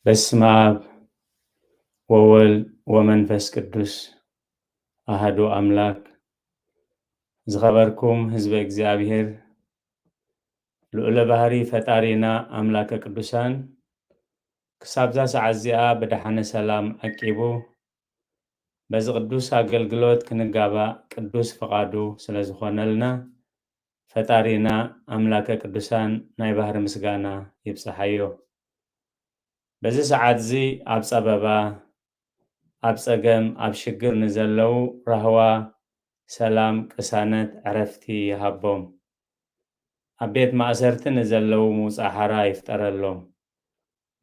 በስመ አብ ወወልድ ወመንፈስ ቅዱስ አሐዱ አምላክ። ዝኸበርኩም ህዝበ እግዚኣብሔር፣ ልዑለ ባህሪ ፈጣሪና ኣምላከ ቅዱሳን ክሳብዛ ሰዓት እዚኣ ብደሓነ ሰላም ዓቂቡ በዚ ቅዱስ ኣገልግሎት ክንጋባእ ቅዱስ ፍቓዱ ስለ ዝኾነልና፣ ፈጣሪና ኣምላከ ቅዱሳን ናይ ባህሪ ምስጋና ይብጽሓዮ። በዚ ሰዓት እዚ ኣብ ጸበባ፣ ኣብ ጸገም፣ ኣብ ሽግር ንዘለዉ ራህዋ፣ ሰላም፣ ቅሳነት፣ ዕረፍቲ ይሃቦም። ኣብ ቤት ማእሰርቲ ንዘለዉ ምውጻእ ሓራ ይፍጠረሎም።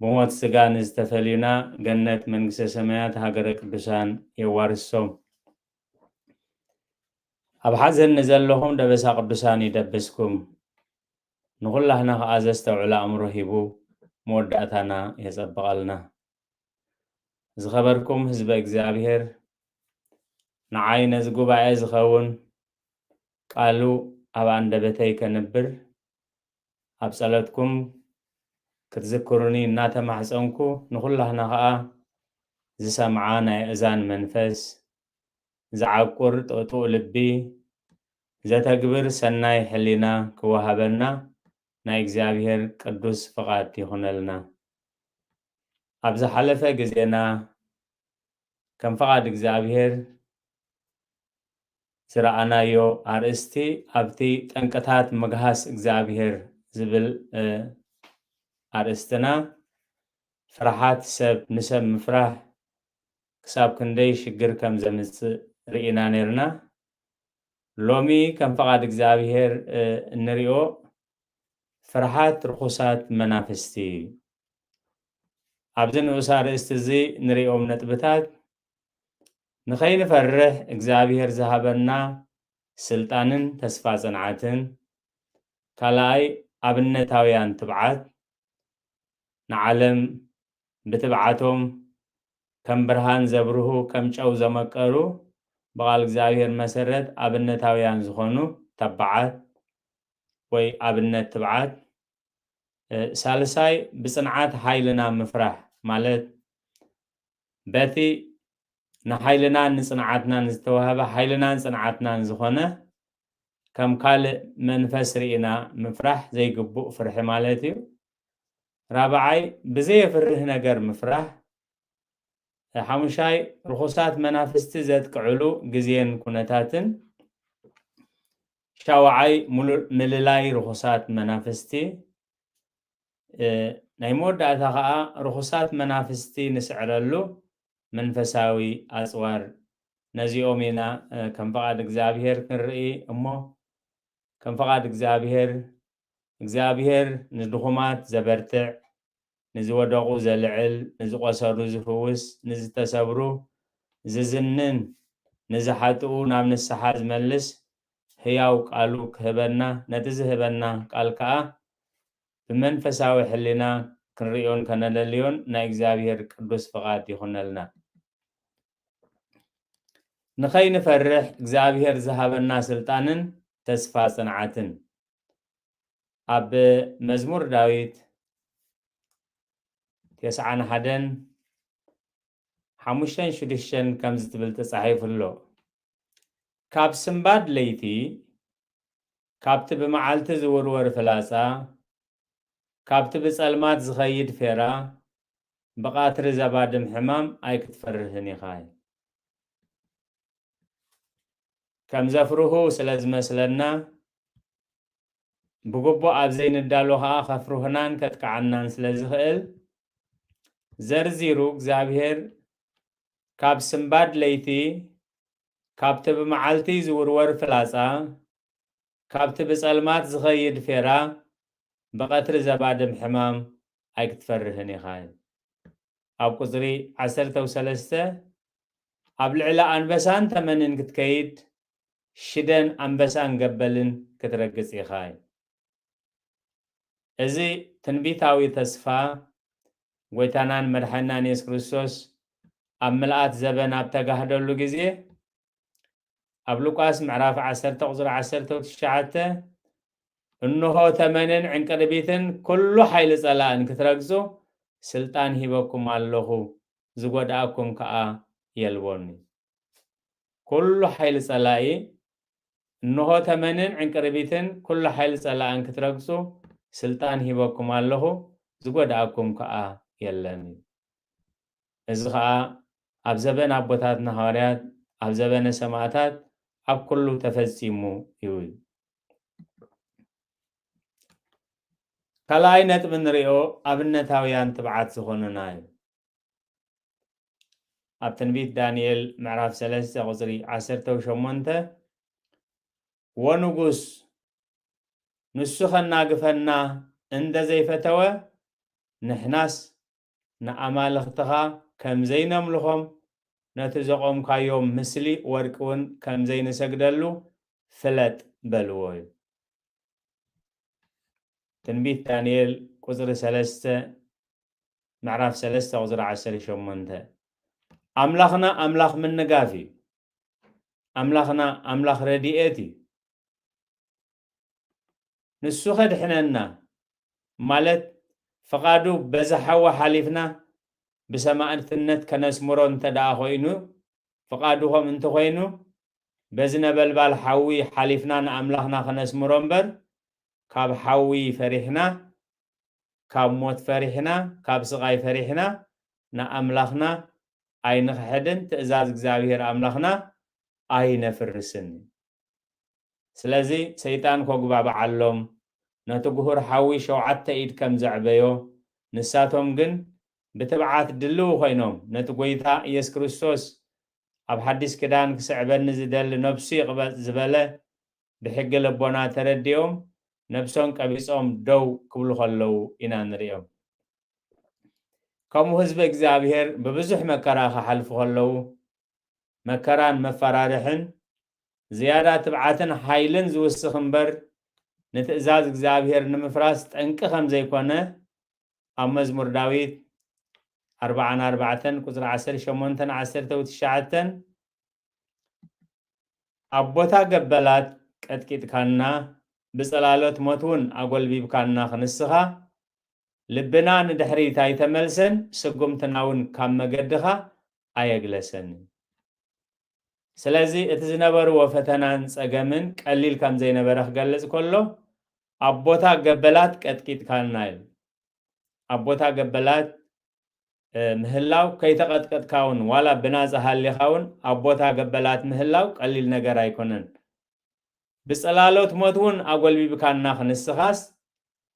ብሞት ስጋ ንዝተፈልዩና ገነት መንግስተ ሰማያት ሃገረ ቅዱሳን የዋርሶም። ኣብ ሓዘን ንዘለኹም ደበሳ ቅዱሳን ይደብስኩም። ንኹላህና ከኣ ዘስተውዕል ኣእምሮ ሂቡ መወዳእታና የጸብቐልና። ዝኸበርኩም ህዝበ እግዚኣብሔር፣ ንዓይ ነዚ ጉባኤ ዝኸውን ቃሉ ኣብ ኣንደበተይ ከንብር ኣብ ጸሎትኩም ክትዝክሩኒ እናተማሕጸንኩ፣ ንኹላህና ኸኣ ዝሰምዓ ናይ እዛን መንፈስ፣ ዝዓቁር ጥጡእ ልቢ፣ ዘተግብር ሰናይ ሕሊና ክወሃበና ናይ እግዚኣብሔር ቅዱስ ፍቓድ ይኹነልና። ኣብ ዝሓለፈ ግዜና ከም ፍቓድ እግዚኣብሔር ዝረኣናዮ ኣርእስቲ ኣብቲ ጠንቅታት ምግሃስ እግዚኣብሔር ዝብል፣ እ፣ ኣርእስትና ፍርሓት ሰብ ንሰብ ምፍራህ ክሳብ ክንደይ ሽግር ከም ዘምጽእ ርኢና ነርና። ሎሚ ከም ፍቓድ እግዚኣብሔር፣ እ፣ እንሪኦ ፍርሓት ርኹሳት መናፍስቲ እዩ። ኣብዚ ንኡስ ኣርእስቲ እዚ ንሪኦም ነጥብታት ንኸይንፈርሕ እግዚኣብሔር ዝሃበና ስልጣንን ተስፋ ጽንዓትን፣ ካልኣይ ኣብነታውያን ትብዓት፣ ንዓለም ብትብዓቶም ከም ብርሃን ዘብርሁ፣ ከም ጨው ዘመቀሩ፣ ብቓል እግዚኣብሔር መሰረት ኣብነታውያን ዝኾኑ ተባዓት ወይ ኣብነት ትብዓት፣ እ፣ ሳልሳይ ብጽንዓት ሓይልና ምፍራሕ ማለት በቲ ንሓይልናን ንጽንዓትናን ዝተዋህበ ሓይልናን ጽንዓትናን ዝኾነ ከም ካልእ መንፈስ ርኢና ምፍራሕ ዘይግቡእ ፍርሒ ማለት እዩ። ራብዓይ ብዘየፍርህ ነገር ምፍራሕ። ሓሙሻይ ርኹሳት መናፍስቲ ዘጥቅዕሉ ግዜን ኩነታትን። ሻውዓይ ሙሉ-፣ ምልላይ ርኹሳት መናፍስቲ። እ፣ ናይ መወዳእታ ኸኣ ርኹሳት መናፍስቲ ንስዕረሉ መንፈሳዊ ኣጽዋር። ነዚኦም ኢና፣ እ፣ ከም ፍቓድ እግዚኣብሔር ክንርኢ እሞ፣ ከም ፍቓድ እግዚኣብሔር፣ እግዚኣብሔር ንድኹማት ዘበርትዕ፣ ንዝወደቑ ዘልዕል፣ ንዝቖሰሉ ዝፍውስ፣ ንዝተሰብሩ ዝዝንን፣ ንዝሓጥኡ ናብ ንስሓ ዝመልስ ህያው ቃሉ ክህበና፣ ነቲ ዝህበና ቃል ከኣ ብመንፈሳዊ ሕሊና ክንርእዮን ከነለልዮን ናይ እግዚኣብሔር ቅዱስ ፍቓድ ይኹነልና። ንኸይንፈርሕ እግዚኣብሔር ዝሃበና ስልጣንን ተስፋ ጽንዓትን። ኣብ መዝሙር ዳዊት ተስዓን ሓደን ሓሙሽተን ሽዱሽተን ከምዚ ትብል ተጻሒፉ ኣሎ። ካብ ስምባድ ለይቲ፣ ካብቲ ብመዓልቲ ዝውርወር ፍላጻ፣ ካብቲ ብጸልማት ዝኸይድ ፌራ፣ ብቐትሪ ዘባድም ሕማም ኣይክትፈርህን ኢኻ። ከም ዘፍርሁ ስለ ዝመስለና፣ ብግቡእ ኣብ ዘይንዳሎ ኸኣ ከፍርሁናን ከጥቅዓናን ስለ ዝኽእል፣ ዘርዚሩ እግዚኣብሔር ካብ ስምባድ ለይቲ፣ ካብቲ ብመዓልቲ ዝውርወር ፍላጻ፣ ካብቲ ብጸልማት ዝኸይድ ፌራ፣ ብቐትሪ ዘባድም ሕማም ኣይክትፈርህን ኢኻ። ኣብ ቁጽሪ ዓሰርተ ሰለስተ፣ ኣብ ልዕሊ ኣንበሳን ተመንን ክትከይድ፣ ሽደን ኣንበሳን ገበልን ክትረግጽ ኢኻ። እዚ ትንቢታዊ ተስፋ፣ ጎይታናን መድሓኒናን የሱስ ክርስቶስ ኣብ ምልኣት ዘበን ኣብ ተጋህደሉ ግዜ፣ ኣብ ሉቃስ ምዕራፍ ዓሰርተ ቁጽሪ ዓሰርተ ትሽዓተ፣ "እንሆ ተመንን ዕንቅርቢትን ኩሉ ሓይሊ ጸላእን ክትረግጹ፣ ስልጣን ሂበኩም ኣለኹ፣ ዝጎድኣኩም ከኣ የልቦን እዩ። ኩሉ ሓይሊ ጸላኢ፣ እንሆ ተመንን ዕንቅርቢትን ኩሉ ሓይሊ ጸላእን ክትረግጹ ስልጣን ሂበኩም ኣለኹ፣ ዝጎድኣኩም ከኣ የለን እዩ። እዚ ኸኣ ኣብ ዘበን ኣቦታትና ሃዋርያት፣ ኣብ ዘበነ ሰማእታት፣ ኣብ ኩሉ ተፈጺሙ እዩ። ካልኣይ ነጥቢ ንሪኦ ኣብነታውያን ትብዓት ዝኾኑና እዩ። ኣብ ትንቢት ዳንኤል ምዕራፍ ሰለስተ ቁጽሪ ዓሰርተ ሸሞንተ፣ "ወንጉስ ንሱ ኸናግፈና እንተ ዘይፈተወ፣ ንሕናስ ንኣማልኽትኻ ከም ዘይነምልኾም፣ ነቲ ዘቖምካዮ ምስሊ ወርቂ እውን ከም ዘይንሰግደሉ ፍለጥ" በልዎ እዩ። ትንቢት ዳንኤል ቁጽሪ ሰለስተ፣ ምዕራፍ ሰለስተ ቁጽሪ ዓሰርተ ሸሞንተ። ኣምላኽና ኣምላኽ ምንጋፍ እዩ። ኣምላኽና ኣምላኽ ረድኤት እዩ። ንሱ ኸድሕነና፣ ማለት ፍቓዱ በዚ ሓዊ ሓሊፍና ብሰማእትነት ከነስምሮ እንተ ደኣ ኾይኑ፣ ፍቓዱ ኸም እንተኾይኑ፣ በዚ ነበልባል ሓዊ ሓሊፍና ንኣምላኽና ከነስምሮ እምበር፣ ካብ ሓዊ ፈሪሕና፣ ካብ ሞት ፈሪሕና፣ ካብ ስቓይ ፈሪሕና ንኣምላኽና ኣይንኽሕድን፣ ትእዛዝ እግዚኣብሔር ኣምላኽና ኣይነፍርስን። ስለዚ ሰይጣን ኮጉባብዓሎም፣ ነቲ ጉሁር ሓዊ ሸውዓተ ኢድ ከም ዘዕበዮ፣ ንሳቶም ግን ብትብዓት ድልው ኮይኖም፣ ነቲ ጐይታ ኢየሱስ ክርስቶስ ኣብ ሓዲስ ኪዳን ክስዕበኒ ዝደሊ ነብሱ ይቕበጽ ዝበለ ብሕጊ ልቦና ተረዲኦም፣ ነብሶም ቀቢጾም ደው ክብሉ ከለዉ ኢና ንርእዮም። ከምኡ ህዝቢ እግዚኣብሔር ብብዙሕ መከራ ክሓልፉ ከለዉ፣ መከራን መፈራርሕን ዝያዳ ትብዓትን ሓይልን ዝውስኽ እምበር፣ ንትእዛዝ እግዚኣብሔር ንምፍራስ ጠንቂ ከም ዘይኮነ ኣብ መዝሙር ዳዊት ኣርብዓን ኣርባዕተን ቁጽሪ ዓሰርተ ሸሞንተን ዓሰርተ ትሽዓተን፣ ኣብ ቦታ ገበላት ቀጥቂጥካና፣ ብጸላሎት ሞት እውን ኣጎልቢብካና ክንስኻ፣ ልብና ንድሕሪት ኣይተመልሰን፣ ስጉምትና እውን ካብ መገድኻ ኣየግለሰን። ስለዚ እቲ ዝነበርዎ ፈተናን ጸገምን ቀሊል ከም ዘይነበረ ክገልጽ ከሎ፣ ኣብ ቦታ ገበላት ቀጥቂጥካና ኢሉ። ኣብ ቦታ ገበላት፣ እ፣ ምህላው ከይተቐጥቀጥካ እውን፣ ዋላ ብናጻ ሃሊኻ እውን ኣብ ቦታ ገበላት ምህላው ቀሊል ነገር ኣይኮነን። ብጸላሎት ሞት እውን ኣጎልቢብካና ክንስኻስ፣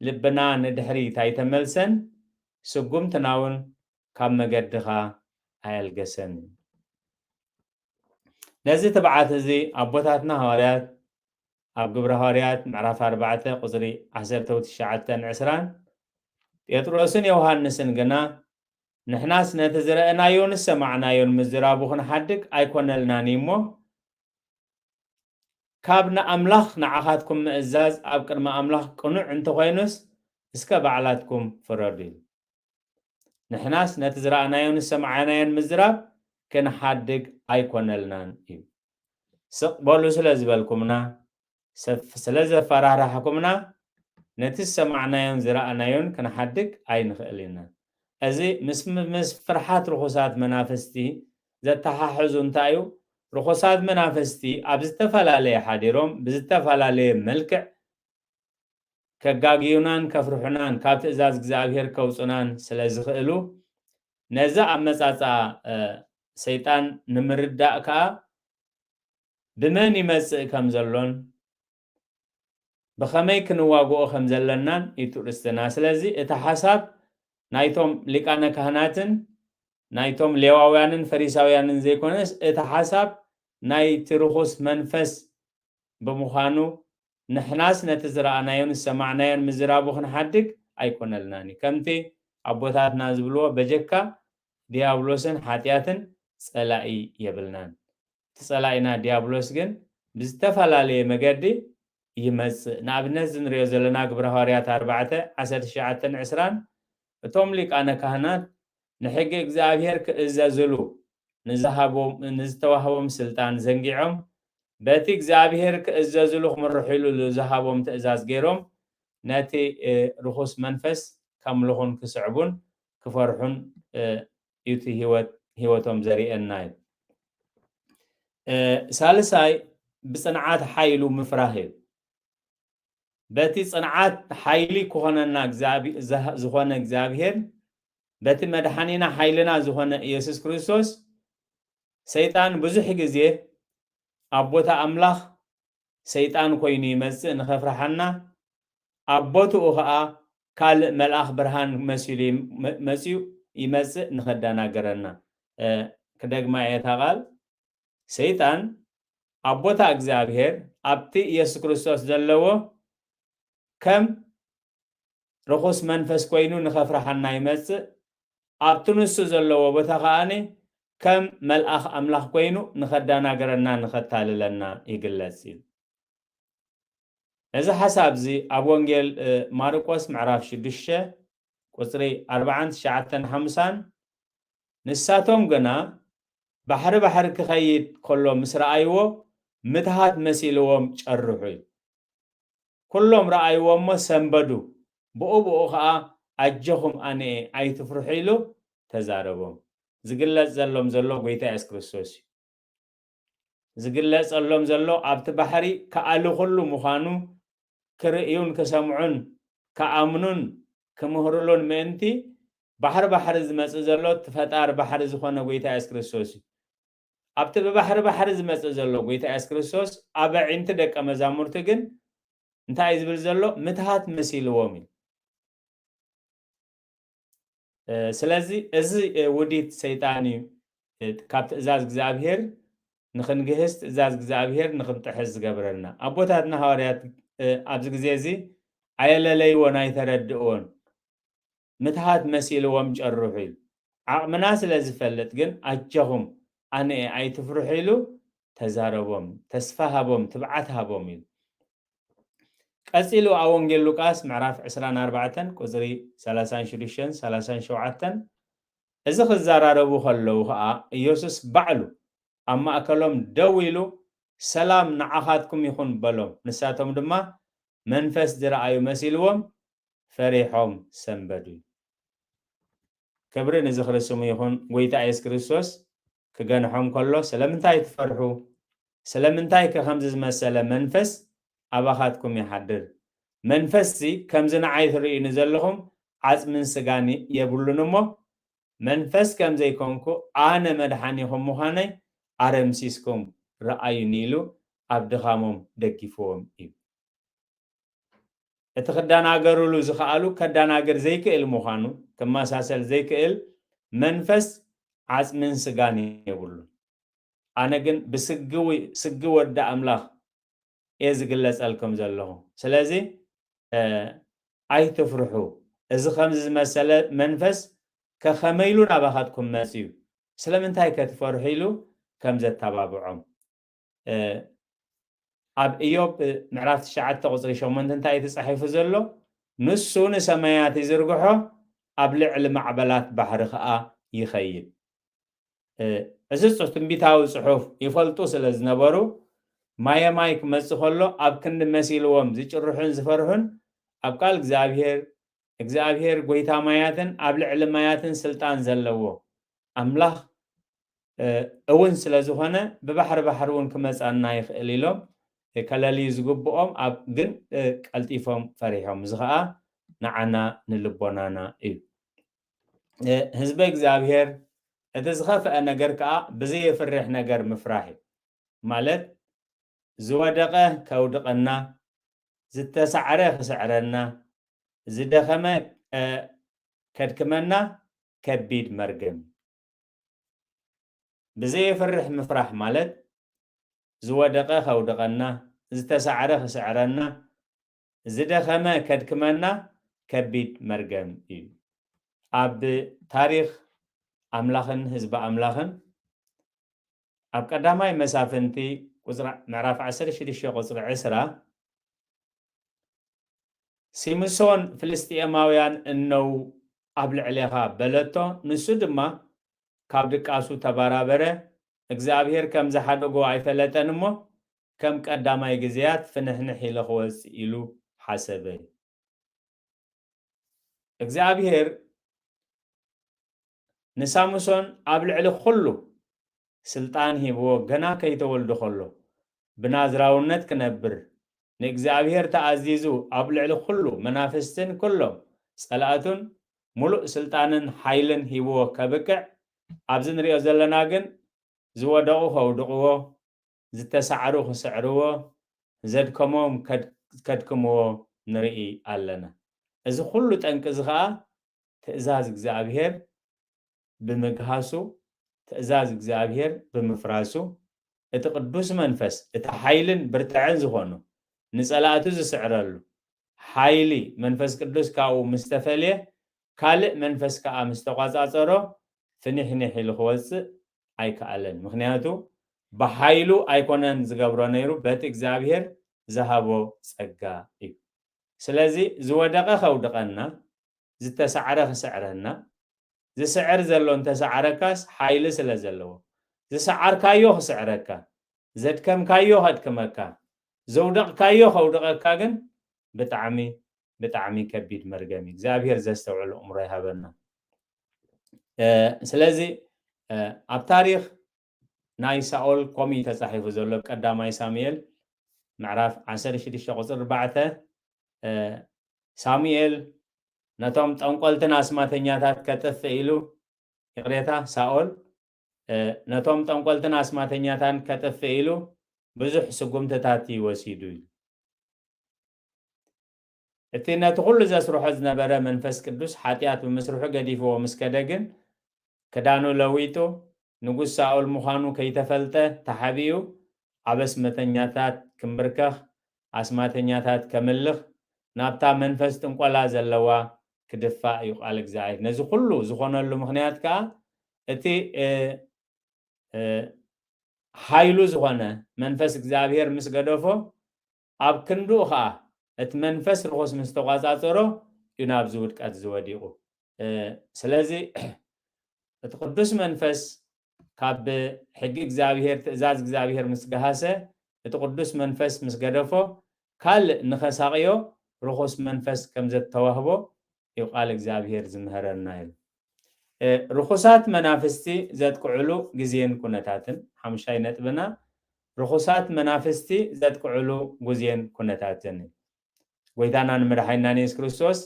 ልብና ንድሕሪት ኣይተመልሰን፣ ስጉምትና እውን ካብ መገድኻ ኣየልገሰን። ነዚ ትብዓት እዚ ኣቦታትና ሃዋርያት ኣብ ግብረ ሃዋርያት ምዕራፍ ኣርባዕተ ቁጽሪ ዓሰርተ ትሽዓተን ዕስራን፣ ጴጥሮስን ዮሃንስን ግና፣ "ንሕናስ ነቲ ዝረኣናዮን ዝሰማዕናዮን ምዝራቡ ክንሓድግ ኣይኮነልናን እዩ እሞ፣ ካብ ንኣምላኽ ንዓኻትኩም ምእዛዝ ኣብ ቅድሚ ኣምላኽ ቅኑዕ እንተኾይኑስ፣ እስከ ባዕላትኩም ፍረዱ" ኢሉ። ንሕናስ ነቲ ዝረኣናዮን ዝሰማዕናዮን ምዝራብ ክንሓድግ ኣይኮነልናን እዩ። ስቕ በሉ ስለ ዝበልኩምና፣ ሰፍ-፣ ስለ ዘፈራርሕኩምና፣ ነቲ ዝሰማዕናዮን ዝረኣናዮን ክንሓድግ ኣይንኽእል ኢና። እዚ ምስ፣ ምስ ፍርሓት ርኹሳት መናፍስቲ ዘተሓሕዙ እንታይ እዩ? ርኹሳት መናፍስቲ ኣብ ዝተፈላለየ ሓዲሮም፣ ብዝተፈላለየ መልክዕ ከጋግዩናን ከፍርሑናን፣ ካብ ትእዛዝ እግዚኣብሔር ከውጹናን ስለ ዝኽእሉ፣ ነዚ ኣመጻጽኣ፣ እ፣ ሰይጣን ንምርዳእ ከኣ ብመን ይመጽእ ከም ዘሎን ብኸመይ ክንዋግኦ ከም ዘለናን እዩ ትርእስትና። ስለዚ እቲ ሓሳብ ናይቶም ሊቃነ ካህናትን ናይቶም ሌዋውያንን ፈሪሳውያንን ዘይኮነስ፣ እቲ ሓሳብ ናይቲ ርኹስ መንፈስ ብምዃኑ፣ ንሕናስ ነቲ ዝረኣናዮን ዝሰማዕናዮን ምዝራቡ ክንሓድግ ኣይኮነልናን እዩ። ከምቲ ኣቦታትና ዝብልዎ፣ በጀካ ዲያብሎስን ሓጢኣትን ጸላኢ የብልናን። እቲ ጸላኢና ዲያብሎስ ግን ብዝተፈላለየ መገዲ ይመጽእ። ንኣብነት፣ እዚ ንሪኦ ዘለና ግብረ ሃዋርያት ኣርባዕተ ዓሰርተ ትሽዓተን ዕስራን፣ እቶም ሊቃነ ካህናት ንሕጊ እግዚኣብሔር ክእዘዝሉ ንዝሃቦም፣ ንዝተዋህቦም ስልጣን ዘንጊዖም፣ በቲ እግዚኣብሔር ክእዘዝሉ ክምርሕሉ ዝሃቦም ትእዛዝ ገይሮም፣ ነቲ፣ እ፣ ርኹስ መንፈስ ከምልኹን ክስዕቡን ክፈርሑን እዩ እቲ ህይወቶም ዘርእየና እዩ። ሳልሳይ ብፅንዓት ሓይሉ ምፍራህ እዩ። በቲ ፅንዓት ሓይሊ ክኾነና ዝኾነ እግዚኣብሔር፣ በቲ መድሓኒና ሓይልና ዝኾነ ኢየሱስ ክርስቶስ፣ ሰይጣን ብዙሕ ግዜ ኣብ ቦታ ኣምላኽ ሰይጣን ኮይኑ ይመፅእ ንኸፍርሓና፣ ኣብ ቦትኡ ኸዓ ካልእ መልኣኽ ብርሃን መሲሉ መፅዩ ይመፅእ ንኸዳናገረና። ክደግማ እየ እታ ቃል። ሰይጣን ኣብ ቦታ እግዚኣብሔር ኣብቲ ኢየሱስ ክርስቶስ ዘለዎ ከም ርኹስ መንፈስ ኮይኑ ንኸፍርሓና ይመፅእ። ኣብቲ ንሱ ዘለዎ ቦታ ከዓኒ ከም መልኣኽ ኣምላኽ ኮይኑ ንኸዳናገረና ንኸታልለና ይግለጽ እዩ። እዚ ሓሳብ እዚ ኣብ ወንጌል ማርቆስ ምዕራፍ ሽዱሽተ ቁፅሪ ኣርባዓን ትሽዓተን ሓምሳን፣ ንሳቶም ግና ባሕሪ ባሕሪ ክኸይድ ከሎ ምስ ረኣይዎ ምትሃት መሲልዎም ጨርሑ እዩ። ኩሎም ረኣይዎ እሞ ሰንበዱ። ብኡ ብኡ ኸዓ ኣጀኹም ኣነ እየ ኣይትፍርሑ ኢሉ ተዛረቦም። ዝግለጽ ዘሎም ዘሎ ጎይታ የሱስ ክርስቶስ እዩ። ዝግለጸሎም ዘሎ ኣብቲ ባሕሪ ክኣልኹሉ ምዃኑ ክርእዩን ክሰምዑን ክኣምኑን ክምህርሉን ምእንቲ ባሕሪ ባሕሪ ዝመጽእ ዘሎ እቲ ፈጣሪ ባሕሪ ዝኾነ ጎይታ የሱስ ክርስቶስ እዩ። ኣብቲ ብባሕሪ ባሕሪ ዝመጽእ ዘሎ ጎይታ የሱስ ክርስቶስ ኣብ ኣዒንቲ ደቀ መዛሙርቲ ግን እንታይ እዩ ዝብል ዘሎ? ምትሃት መሲልዎም እዩ። ስለዚ እዚ ውዲት ሰይጣን እዩ ካብ ትእዛዝ እግዚኣብሔር ንኽንግህስ፣ ትእዛዝ እግዚኣብሔር ንኽንጥሕስ ዝገብረና። ኣቦታትና ሃዋርያት ኣብዚ ግዜ እዚ ኣየለለይዎን ኣይተረድእዎን። ምትሃት መሲልዎም ጨርሑ ኢሉ። ዓቕምና ስለ ዝፈልጥ ግን ኣጀኹም ኣነ እየ ኣይትፍርሑ ኢሉ ተዛረቦም፣ ተስፋ ሃቦም፣ ትብዓት ሃቦም ኢሉ። ቀጺሉ ኣብ ወንጌል ሉቃስ ምዕራፍ ዕስራን ኣርባዕተን ቁጽሪ ሰላሳን ሽዱሽተን ሰላሳን ሸውዓተን፣ እዚ ክዘራረቡ ከለዉ ኸኣ ኢየሱስ ባዕሉ ኣብ ማእከሎም ደው ኢሉ ሰላም ንዓኻትኩም ይኹን በሎም። ንሳቶም ድማ መንፈስ ዝረኣዩ መሲልዎም ፈሪሖም ሰንበዱ። ክብሪ ንዝኽሪ ስሙ ይኹን። ጎይታ የሱስ ክርስቶስ ክገንሖም ከሎ ስለምንታይ ትፈርሑ? ስለምንታይ ከ ከምዚ ዝመሰለ መንፈስ ኣባኻትኩም ይሓድር? መንፈስሲ ከምዚ ንዓይ ትርእዩኒ ዘለኹም ዓጽምን ስጋን የብሉን እሞ መንፈስ ከም ዘይኮንኩ ኣነ መድሓኒኹም ምዃነይ ኣረምሲስኩም ረኣዩኒ ኢሉ ኣብ ድኻሞም ደጊፍዎም እዩ። እቲ ክደናገርሉ ዝኸኣሉ ከደናግር ዘይክእል ምዃኑ፣ ክመሳሰል ዘይክእል መንፈስ ዓጽምን ስጋን የብሉን። ኣነ ግን ብስግዊ ስጊ ወዲ ኣምላኽ እየ ዝግለጸልኩም ዘለኹ። ስለዚ ኣይትፍርሑ። እዚ ከምዚ ዝመሰለ መንፈስ ከኸመይ ኢሉ ናባኻትኩም መጽዩ? ስለምንታይ ከ ትፈርሑ ኢሉ ከም ዘተባብዖም። ኣብ ኢዮብ ምዕራፍ ትሽዓተ ቁጽሪ ሸሞንተ እንታይ እዩ ተጻሒፉ ዘሎ? ንሱ ንሰማያት ይዝርግሖ፣ ኣብ ልዕሊ ማዕበላት ባሕሪ ኸኣ ይኸይድ። እዚ ጽ- ትንቢታዊ ጽሑፍ ይፈልጡ ስለ ዝነበሩ ማየ ማይ ክመጽእ ከሎ ኣብ ክንዲ መሲልዎም ዝጭርሑን ዝፈርሑን ኣብ ቃል እግዚኣብሔር እግዚኣብሔር ጎይታ ማያትን ኣብ ልዕሊ ማያትን ስልጣን ዘለዎ ኣምላኽ እውን ስለ ዝኾነ ብባሕሪ ባሕሪ እውን ክመጻና ይኽእል ኢሎም ከለልዩ ዝግብኦም ኣብ ግን ቀልጢፎም ፈሪሖም። እዚ ኸዓ ንዓና ንልቦናና እዩ። ህዝበ እግዚኣብሔር እቲ ዝኸፍአ ነገር ከዓ ብዘየፍርሕ ነገር ምፍራሕ እዩ። ማለት ዝወደቐ ከውድቐና፣ ዝተሳዕረ ክስዕረና፣ ዝደኸመ ከድክመና ከቢድ መርገም። ብዘየፍርሕ ምፍራሕ ማለት ዝወደቐ ከውድቐና፣ ዝተሳዕረ ክስዕረና፣ ዝደኸመ ከድክመና ከቢድ መርገም እዩ። ኣብ ታሪኽ ኣምላኽን ህዝቢ ኣምላኽን ኣብ ቀዳማይ መሳፍንቲ ቁጽሪ ምዕራፍ ዓሰርተ ሽዱሽተ ቁጽሪ ዕስራ ሲምሶን ፍልስጥኤማውያን እነው ኣብ ልዕሌኻ በለቶ። ንሱ ድማ ካብ ድቃሱ ተባራበረ። እግዚኣብሔር ከም ዝሓደጎ ኣይፈለጠን እሞ ከም ቀዳማይ ግዜያት ፍንሕንሕ ኢለ ክወጽእ ኢሉ ሓሰበ። እግዚኣብሔር ንሳምሶን ኣብ ልዕሊ ኩሉ ስልጣን ሂብዎ፣ ገና ከይተወልደ ከሎ ብናዝራውነት ክነብር፣ ንእግዚኣብሔር ተኣዚዙ ኣብ ልዕሊ ኩሉ መናፍስትን ኩሎም ጸላእቱን ምሉእ ስልጣንን ሓይልን ሂብዎ ከብቅዕ፣ ኣብዚ ንሪኦ ዘለና ግን ዝወደቑ ከውድቕዎ፣ ዝተሳዕሩ ክስዕርዎ፣ ዘድከሞም ከድ-፣ ከድክምዎ ንርኢ ኣለና። እዚ ኩሉ ጠንቂ እዚ ኸኣ ትእዛዝ እግዚኣብሔር ብምግሃሱ፣ ትእዛዝ እግዚኣብሔር ብምፍራሱ፣ እቲ ቅዱስ መንፈስ፣ እቲ ሓይልን ብርትዐን ዝኾኑ ንጸላእቱ ዝስዕረሉ ሓይሊ መንፈስ ቅዱስ ካብኡ ምስ ተፈልየ፣ ካልእ መንፈስ ከኣ ምስ ተቋጻጸሮ፣ ፍኒሕኒሕ ኢሉ ክወጽእ ኣይከኣለን። ምኽንያቱ ብሓይሉ ኣይኮነን ዝገብሮ ነይሩ፣ በቲ እግዚኣብሔር ዝሃቦ ጸጋ እዩ። ስለዚ ዝወደቐ ከውድቐና፣ ዝተሳዕረ ክስዕረና፣ ዝስዕር ዘሎ እንተሰዓረካስ ሓይሊ ስለ ዘለዎ፣ ዝሰዓርካዮ ክስዕረካ፣ ዘድከምካዮ ከድክመካ፣ ዘውደቕካዮ ከውድቐካ ግን ብጣዕሚ፣ ብጣዕሚ ከቢድ መርገም እዩ። እግዚኣብሔር ዘስተውዕል ኣእምሮ ይሃበና። እ፣ ስለዚ፣ እ፣ ኣብ ታሪኽ ናይ ሳኦል ከምኡ እዩ ተጻሒፉ ዘሎ። ቀዳማይ ሳሙኤል ምዕራፍ ዓሰርተ ሽዱሽተ ቁጽሪ ኣርባዕተ፣ እ፣ ሳሙኤል ነቶም ጠንቆልትን ኣስማተኛታት ከጥፍእ ኢሉ፣ ይቕሬታ፣ ሳኦል፣ እ፣ ነቶም ጠንቆልትን ኣስማተኛታን ከጥፍእ ኢሉ ብዙሕ ስጉምትታት እዩ ወሲዱ ኢሉ። እቲ ነቲ ኩሉ ዘስርሖ ዝነበረ መንፈስ ቅዱስ ሓጢኣት ብምስርሑ ገዲፍዎ ምስ ከደ ግን፣ ክዳኑ ለዊጡ፣ ንጉስ ሳኦል ምዃኑ ከይተፈልጠ ተሓቢኡ፣ ኣብ ኣስማተኛታት ክምብርከኽ፣ ኣስማተኛታት ከምልኽ፣ ናብታ መንፈስ ጥንቆላ ዘለዋ ክድፋእ እዩ ቃል እግዚኣብሔር። ነዚ ኩሉ ዝኾነሉ ምኽንያት ከኣ እቲ፣ እ፣ እ፣ ሓይሉ ዝኾነ መንፈስ እግዚኣብሔር ምስ ገደፎ፣ ኣብ ክንድኡ ኸኣ እቲ መንፈስ ርኹስ ምስ ተቋጻጸሮ እዩ ናብዚ ውድቀት ዝወዲቑ። እ፣ ስለዚ እቲ ቅዱስ መንፈስ ካብ ሕጊ እግዚኣብሔር፣ ትእዛዝ እግዚኣብሔር ምስ ገሃሰ፣ እቲ ቅዱስ መንፈስ ምስ ገደፎ፣ ካልእ ንኸሳቕዮ ርኹስ መንፈስ ከም ዘተዋህቦ እዩ ቃል እግዚኣብሔር ዝምህረና ኢሉ። እ፣ ርኹሳት መናፍስቲ ዘጥቅዕሉ ግዜን ኩነታትን፣ ሓሙሻይ ነጥብና፣ ርኹሳት መናፍስቲ ዘጥቅዕሉ ግዜን ኩነታትን እዩ። ጎይታናን መድሓኒናን የሱስ ክርስቶስ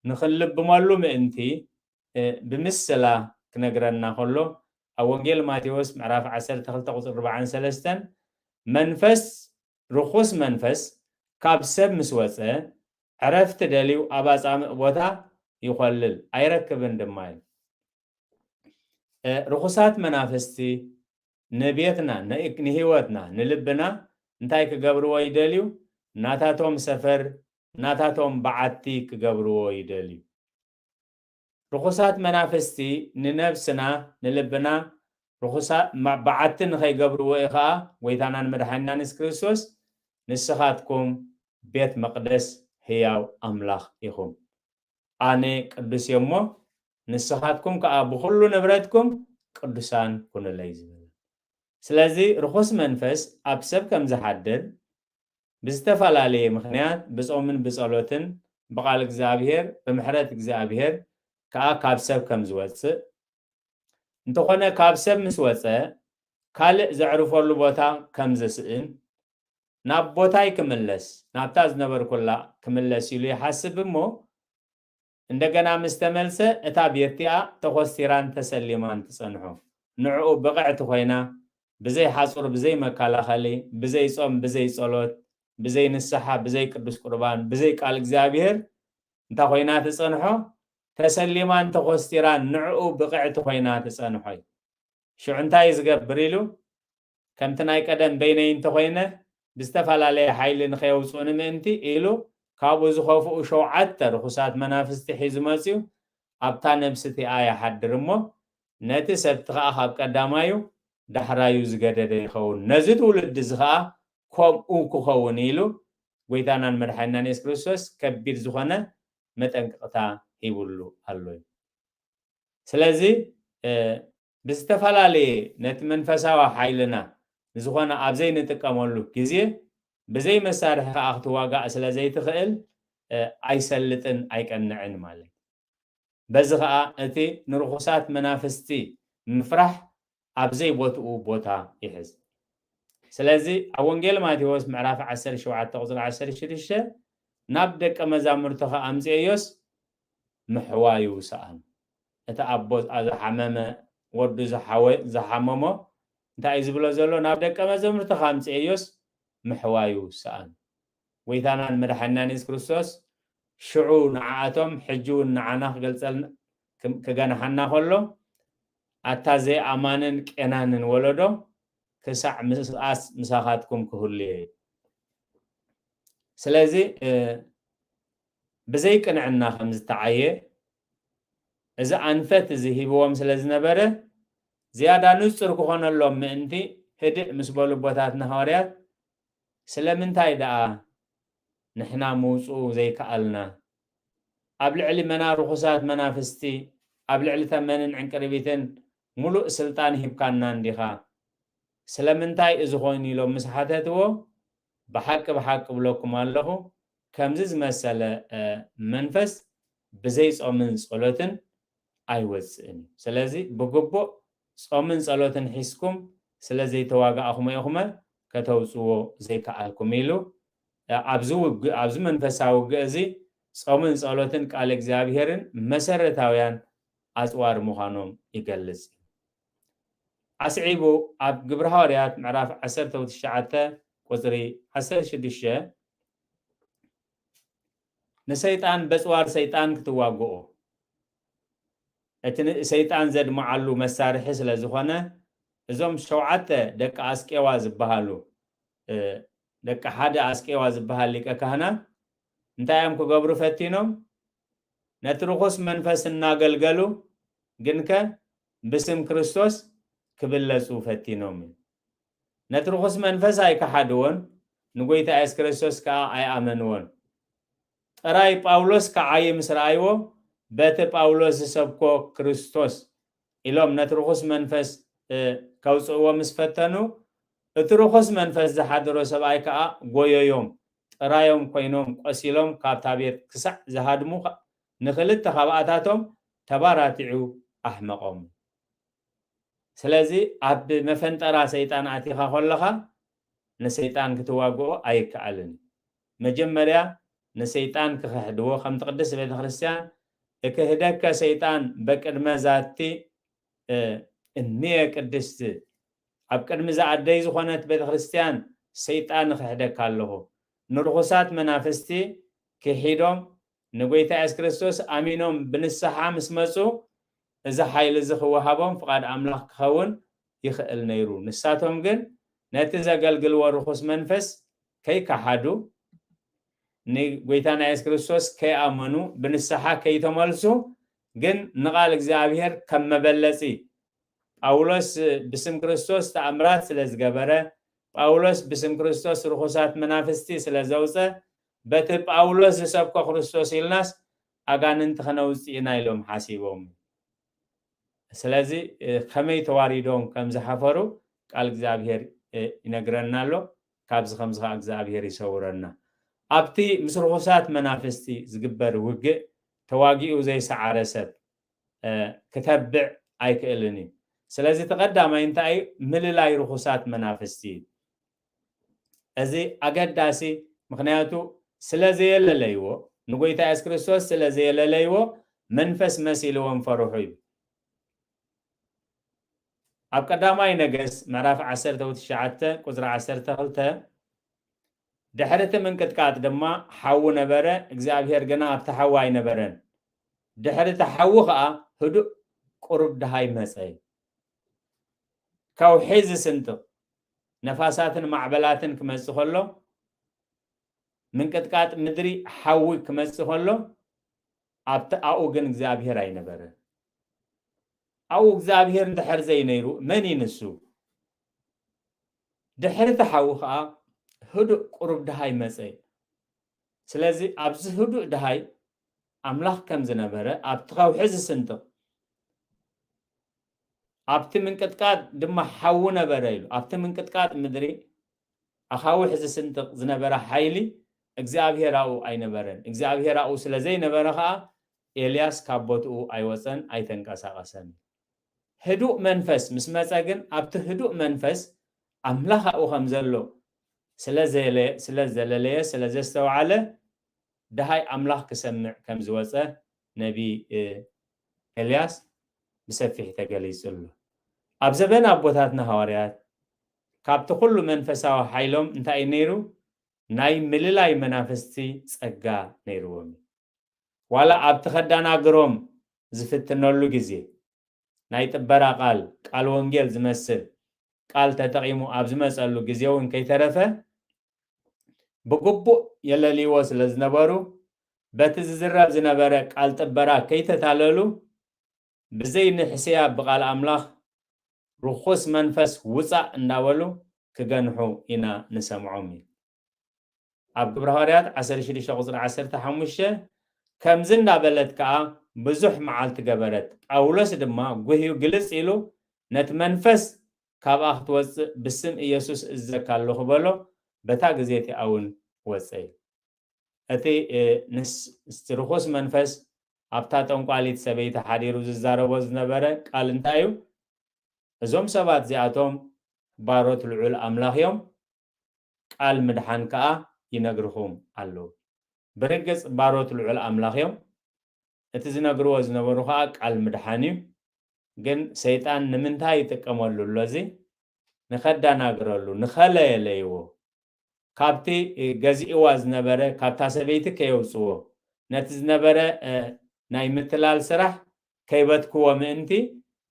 ንኽንልብመሉ ምእንቲ፣ እ፣ ብምስላ ክነግረና ከሎ፣ ኣብ ወንጌል ማቴዎስ ምዕራፍ ዓሰርተ ክልተ ቁጽሪ ኣርባዓን ሰለስተን፣ መንፈስ፣ ርኹስ መንፈስ ካብ ሰብ ምስ ወጸ፣ ዕረፍቲ ደልዩ ኣብ ኣጻምእ ቦታ ይኾልል፣ ኣይረክብን ድማ እዩ። እ፣ ርኹሳት መናፍስቲ ንቤትና፣ ንእግ-፣ ንህይወትና፣ ንልብና እንታይ ክገብርዎ ይደልዩ? ናታቶም ሰፈር፣ ናታቶም በዓቲ ክገብርዎ ይደልዩ። ርኹሳት መናፍስቲ ንነብስና፣ ንልብና ርኹሳ-፣ ማ-፣ በዓቲ ንኸይገብርዎ እዩ ኸኣ ጎይታናን መድሓኒናን የሱስ ክርስቶስ፣ "ንስኻትኩም ቤት መቕደስ ህያው ኣምላኽ ኢኹም፣ ኣነ ቅዱስ እየ እሞ፣ ንስኻትኩም ከኣ ብኹሉ ንብረትኩም ቅዱሳን ኩኑለይ" ዝብል። ስለዚ ርኹስ መንፈስ ኣብ ሰብ ከም ዝሓድር፣ ብዝተፈላለየ ምኽንያት ብጾምን ብጸሎትን ብቓል እግዚኣብሔር፣ ብምሕረት እግዚኣብሔር ከኣ ካብ ሰብ ከም ዝወጽእ፣ እንተኾነ ካብ ሰብ ምስ ወጸ፣ ካልእ ዘዕርፈሉ ቦታ ከም ዝስእን፣ ናብ ቦታይ ክምለስ፣ ናብታ ዝነበርኩላ ክምለስ ኢሉ ይሓስብ እሞ፣ እንደገና ምስ ተመልሰ፣ እታ ቤት እቲኣ ተኾስቲራን ተሰሊማን ትጸንሖ። ንዕኡ ብቕዕቲ ኮይና፣ ብዘይ ሓጹር፣ ብዘይ መከላኸሊ፣ ብዘይ ጾም፣ ብዘይ ጸሎት፣ ብዘይ ንስሓ፣ ብዘይ ቅዱስ ቁርባን፣ ብዘይ ቃል እግዚኣብሔር፣ እንታይ ኮይና ትጸንሖ? ተሰሊማን ተኾስቲራን ንዕኡ ብቕዕቲ ኮይና ትጸንሖ እዩ። ሽዑ እንታይ ዝገብር ኢሉ? ከምቲ ናይ ቀደም በይነይ እንተኾይነ፣ ብዝተፈላለየ ሓይሊ ንኸየውፅኡኒ ምእንቲ ኢሉ፣ ካብኡ ዝኸፍኡ ሸውዓተ ርኹሳት መናፍስቲ ሒዙ መፅዩ፣ ኣብታ ነብሲ እቲኣ ይሓድር እሞ፣ ነቲ ሰብቲ ኸዓ ካብ ቀዳማዩ ዳሕራዩ ዝገደደ ይኸውን። ነዚ ትውልዲ እዚ ኸዓ ከምኡ ክኸውን ኢሉ፣ ጎይታናን መድሓኒናን የሱስ ክርስቶስ ከቢድ ዝኾነ መጠንቀቕታ ሂቡሉ ኣሎ እዩ። ስለዚ፣ እ፣ ብዝተፈላለየ ነቲ መንፈሳዊ ሓይልና ንዝኾነ ኣብ ዘይንጥቀመሉ ግዜ፣ ብዘይ መሳርሒ ኸዓ ክትዋጋእ ስለ ዘይትኽእል፣ እ፣ ኣይሰልጥን፣ ኣይቀንዕን ማለት እዩ። በዚ ኸኣ እቲ ንርኹሳት መናፍስቲ ምፍራሕ ኣብ ዘይቦትኡ ቦታ ይሕዝ። ስለዚ ኣብ ወንጌል ማቴዎስ ምዕራፍ ዓሰርተ ሸውዓተ ቁፅሪ ዓሰርተ ሽዱሽተ፣ ናብ ደቀ መዛሙርትኻ ኣምፅኤዮስ ምሕዋዩ ሰኣን። እቲ ኣቦ ዝሓመመ ወዱ ዝሓወ-፣ ዝሓመሞ እንታይ እዩ ዝብሎ ዘሎ? ናብ ደቀ መዛሙርትኻ ኣምፅኤዮስ ምሕዋዩ ሰኣን። ጎይታናን መድሓኒናን የሱስ ክርስቶስ ሽዑ ንዓኣቶም ሕጂ እውን ንዓና ክገልጸልና፣ ክም-፣ ክገንሓና ከሎ፣ ኣታ ዘይኣማንን ቄናንን ወለዶ፣ ክሳዕ ምስኣስ ምሳኻትኩም ክህሉ እየ። ስለዚ፣ እ፣ ብዘይ ቅንዕና ከም ዝተዓየ፣ እዚ ኣንፈት እዚ ሂብዎም ስለ ዝነበረ፣ ዝያዳ ንጹር ክኾነሎም ምእንቲ፣ ህድእ ምስ በሉ ኣቦታትና ሃዋርያት፣ ስለምንታይ ደኣ ንሕና ምውጽኡ ዘይከኣልና? ኣብ ልዕሊ መና-፣ ርኹሳት መናፍስቲ፣ ኣብ ልዕሊ ተመንን ዕንቅርቢትን ምሉእ ስልጣን ሂብካና እንዲኻ። ስለምንታይ እዚ ኾይኑ? ኢሎም ምስ ሓተትዎ፣ ብሓቂ ብሓቂ እብለኩም ኣለኹ፣ ከምዚ ዝመሰለ፣ እ፣ መንፈስ ብዘይ ጾምን ጸሎትን ኣይወጽእን እዩ። ስለዚ ብግቡእ ጾምን ጸሎትን ሒዝኩም ስለ ዘይተዋጋእኹሞ ኢኹመ ከተውጽዎ ዘይከኣልኩም ኢሉ፣ እ፣ ኣብዚ ውግእ፣ ኣብዚ መንፈሳዊ ውግእ እዚ ጾምን ጸሎትን ቃል እግዚኣብሄርን መሰረታውያን ኣጽዋር ምዃኖም ይገልጽ። ኣስዒቡ ኣብ ግብሪ ሃዋርያት ምዕራፍ ዓሰርተ ትሽዓተ ቁጽሪ ዓሰርተ ሽዱሽተ፣ ንሰይጣን በጽዋር ሰይጣን ክትዋግኦ፣ እቲ ን-፣ ሰይጣን ዘድምዓሉ መሳርሒ ስለ ዝኾነ፣ እዞም ሸውዓተ ደቂ ኣስቄዋ ዝበሃሉ፣ እ፣ ደቂ ሓደ ኣስቄዋ ዝበሃል ሊቀ ካህናት እንታይ እዮም ክገብሩ ፈቲኖም? ነቲ ርኹስ መንፈስ እናገልገሉ ግንከ ብስም ክርስቶስ ክብለጹ ፈቲኖም እዩ። ነቲ ርኹስ መንፈስ ኣይከሓድዎን፣ ንጎይታ የሱስ ክርስቶስ ከኣ ኣይኣመንዎን። ጥራይ ጳውሎስ ክዓዪ ምስ ረኣይዎ፣ በቲ ጳውሎስ ዝሰብኮ ክርስቶስ ኢሎም ነቲ ርኹስ መንፈስ፣ እ፣ ከውጽእዎ ምስ ፈተኑ፣ እቲ ርኹስ መንፈስ ዝሓደሮ ሰብኣይ ከኣ ጎየዮም። ጥራዮም ኮይኖም ቆሲሎም ካብታ ቤት ክሳዕ ዝሃድሙ ኸ-፣ ንኽልተ ካብኣታቶም ተባራቲዑ ኣሕመቖም። ስለዚ ኣብ መፈንጠራ ሰይጣን ኣቲኻ ከለኻ ንሰይጣን ክትዋግኦ ኣይከኣልን። መጀመርያ ንሰይጣን ክኽሕድዎ፣ ከምቲ ቅድስት ቤተ ክርስቲያን፣ "እክህደከ ሰይጣን በቅድመ ዛቲ፣ እ፣ እምየ ቅድስት፣ ኣብ ቅድሚ እዛ ኣደይ ዝኾነት ቤተ ክርስቲያን ሰይጣን እኽሕደካ ኣለኹ። ንርኹሳት መናፍስቲ ክሒዶም ንጎይታ የሱስ ክርስቶስ ኣሚኖም ብንስሓ ምስ መጹ፣ እዚ ሓይሊ እዚ ክወሃቦም ፍቓድ ኣምላኽ ክኸውን ይኽእል ነይሩ። ንሳቶም ግን ነቲ ዘገልግልዎ ርኹስ መንፈስ ከይከሓዱ፣ ንጎይታና የሱስ ክርስቶስ ከይኣመኑ፣ ብንስሓ ከይተመልሱ፣ ግን ንቓል እግዚኣብሔር ከም መበለጺ፣ ጳውሎስ ብስም ክርስቶስ ተኣምራት ስለ ዝገበረ፣ ጳውሎስ ብስም ክርስቶስ ርኹሳት መናፍስቲ ስለ ዘውጸ፣ በቲ ጳውሎስ ዝሰብኮ ክርስቶስ ኢልናስ ኣጋንንቲ ከነውጽእ ኢና ኢሎም ሓሲቦም። ስለዚ፣ እ፣ ከመይ ተዋሪዶም ከም ዝሓፈሩ ቃል እግዚኣብሔር፣ እ፣ ይነግረና ኣሎ። ካብዚ ከምዚ ኸዓ እግዚኣብሔር ይሰውረና። ኣብቲ ምስ ርኹሳት መናፍስቲ ዝግበር ውግእ ተዋጊኡ ዘይሰዓረ ሰብ፣ እ፣ ክተብዕ ኣይክእልን እዩ። ስለዚ እቲ ቀዳማይ እንታይ እዩ? ምልላይ ርኹሳት መናፍስቲ እዩ። እዚ ኣገዳሲ፣ ምኽንያቱ ስለ ዘየለለይዎ፣ ንጎይታ የሱስ ክርስቶስ ስለ ዘየለለይዎ፣ መንፈስ መሲልዎም ፈርሑ እዩ። ኣብ ቀዳማይ ነገስት ምዕራፍ ዓሰርተ ትሽዓተ ቁጽሪ ዓሰርተ ክልተ፣ ድሕሪ እቲ ምንቅጥቃጥ ድማ ሓዊ ነበረ፣ እግዚኣብሔር ግና ኣብቲ ሓዊ ኣይነበረን። ድሕሪ እቲ ሓዊ ኸኣ ህዱእ ቁሩብ ደሃይ መጸ። ከውሒ ዝስንጥቕ ነፋሳትን ማዕበላትን ክመጽእ ከሎ፣ ምንቅጥቃጥ ምድሪ፣ ሓዊ ክመጽእ ከሎ፣ ኣብቲ ኣብኡ ግን እግዚኣብሔር ኣይነበረን። ኣብኡ እግዚኣብሔር እንድሕር ዘይነይሩ መን እዩ ንሱ? ድሕሪ እቲ ሓዊ ኸኣ ህዱእ ቁሩብ ደሃይ መጸ። ስለዚ ኣብዚ ህዱእ ደሃይ ኣምላኽ ከም ዝነበረ፣ ኣብቲ ከውሒ ዝስንጥቕ፣ ኣብቲ ምንቅጥቃጥ ድማ ሓዊ ነበረ ኢሉ። ኣብቲ ምንቅጥቃጥ ምድሪ ኣኻውሕ ዝስንጥቕ ዝነበረ ሓይሊ እግዚኣብሔር ኣብኡ ኣይነበረን። እግዚኣብሔር ኣብኡ ስለ ዘይነበረ ኸኣ ኤልያስ ካብ ቦትኡ ኣይወፀን ኣይተንቀሳቐሰን። ህዱእ መንፈስ ምስ መፀ ግን ኣብቲ ህዱእ መንፈስ ኣምላኽ ኣብኡ ከም ዘሎ ስለ ዘለለየ ስለ ዘስተውዓለ ደሃይ ኣምላኽ ክሰምዕ ከም ዝወፀ ነቢ ኤልያስ ብሰፊሕ ተገሊጹ ኣሎ። ኣብ ዘበን ኣቦታትና ሃዋርያት ካብቲ ኩሉ መንፈሳዊ ሓይሎም እንታይ እዩ ነይሩ? ናይ ምልላይ መናፍስቲ ጸጋ ነይርዎም እዩ። ዋላ ኣብቲ ከዳናግሮም ዝፍትነሉ ግዜ ናይ ጥበራ ቃል ቃል ወንጌል ዝመስል ቃል ተጠቒሙ ኣብ ዝመጸሉ ግዜ እውን ከይተረፈ ብግቡእ የለልይዎ ስለ ዝነበሩ በቲ ዝዝረብ ዝነበረ ቃል ጥበራ ከይተታለሉ ብዘይ ንሕስያ ብቓል ኣምላኽ ርኹስ መንፈስ ውፃእ እንዳበሉ ክገንሑ ኢና ንሰምዖም እዩ። ኣብ ግብረ ሃዋርያት ዓሰርተ ሽዱሽተ ቁፅሪ ዓሰርተ ሓሙሽተ ከምዚ እንዳበለት ከዓ ብዙሕ መዓልቲ ገበረት። ጳውሎስ ድማ ጉህዩ ግልፅ ኢሉ ነቲ መንፈስ ካብኣ ክትወፅእ ብስም ኢየሱስ እዘካ ኣለኹ በሎ። በታ ግዜ እቲኣ እውን ወፀ እዩ። እቲ ርኹስ መንፈስ ኣብታ ጠንቋሊት ሰበይቲ ሓዲሩ ዝዛረቦ ዝነበረ ቃል እንታይ እዩ? እዞም ሰባት እዚኣቶም ባሮት ልዑል ኣምላኽ እዮም፣ ቃል ምድሓን ከኣ ይነግርኹም ኣለዉ። ብርግጽ ባሮት ልዑል ኣምላኽ እዮም። እቲ ዝነግርዎ ዝነበሩ ከኣ ቃል ምድሓን እዩ። ግን ሰይጣን ንምንታይ ይጥቀመሉ ኣሎ? እዚ ንኸዳናግረሉ፣ ንኸለየለይዎ፣ ካብቲ ገዚእዋ ዝነበረ ካብታ ሰበይቲ ከየውፅዎ፣ ነቲ ዝነበረ ናይ ምትላል ስራሕ ከይበትክዎ ምእንቲ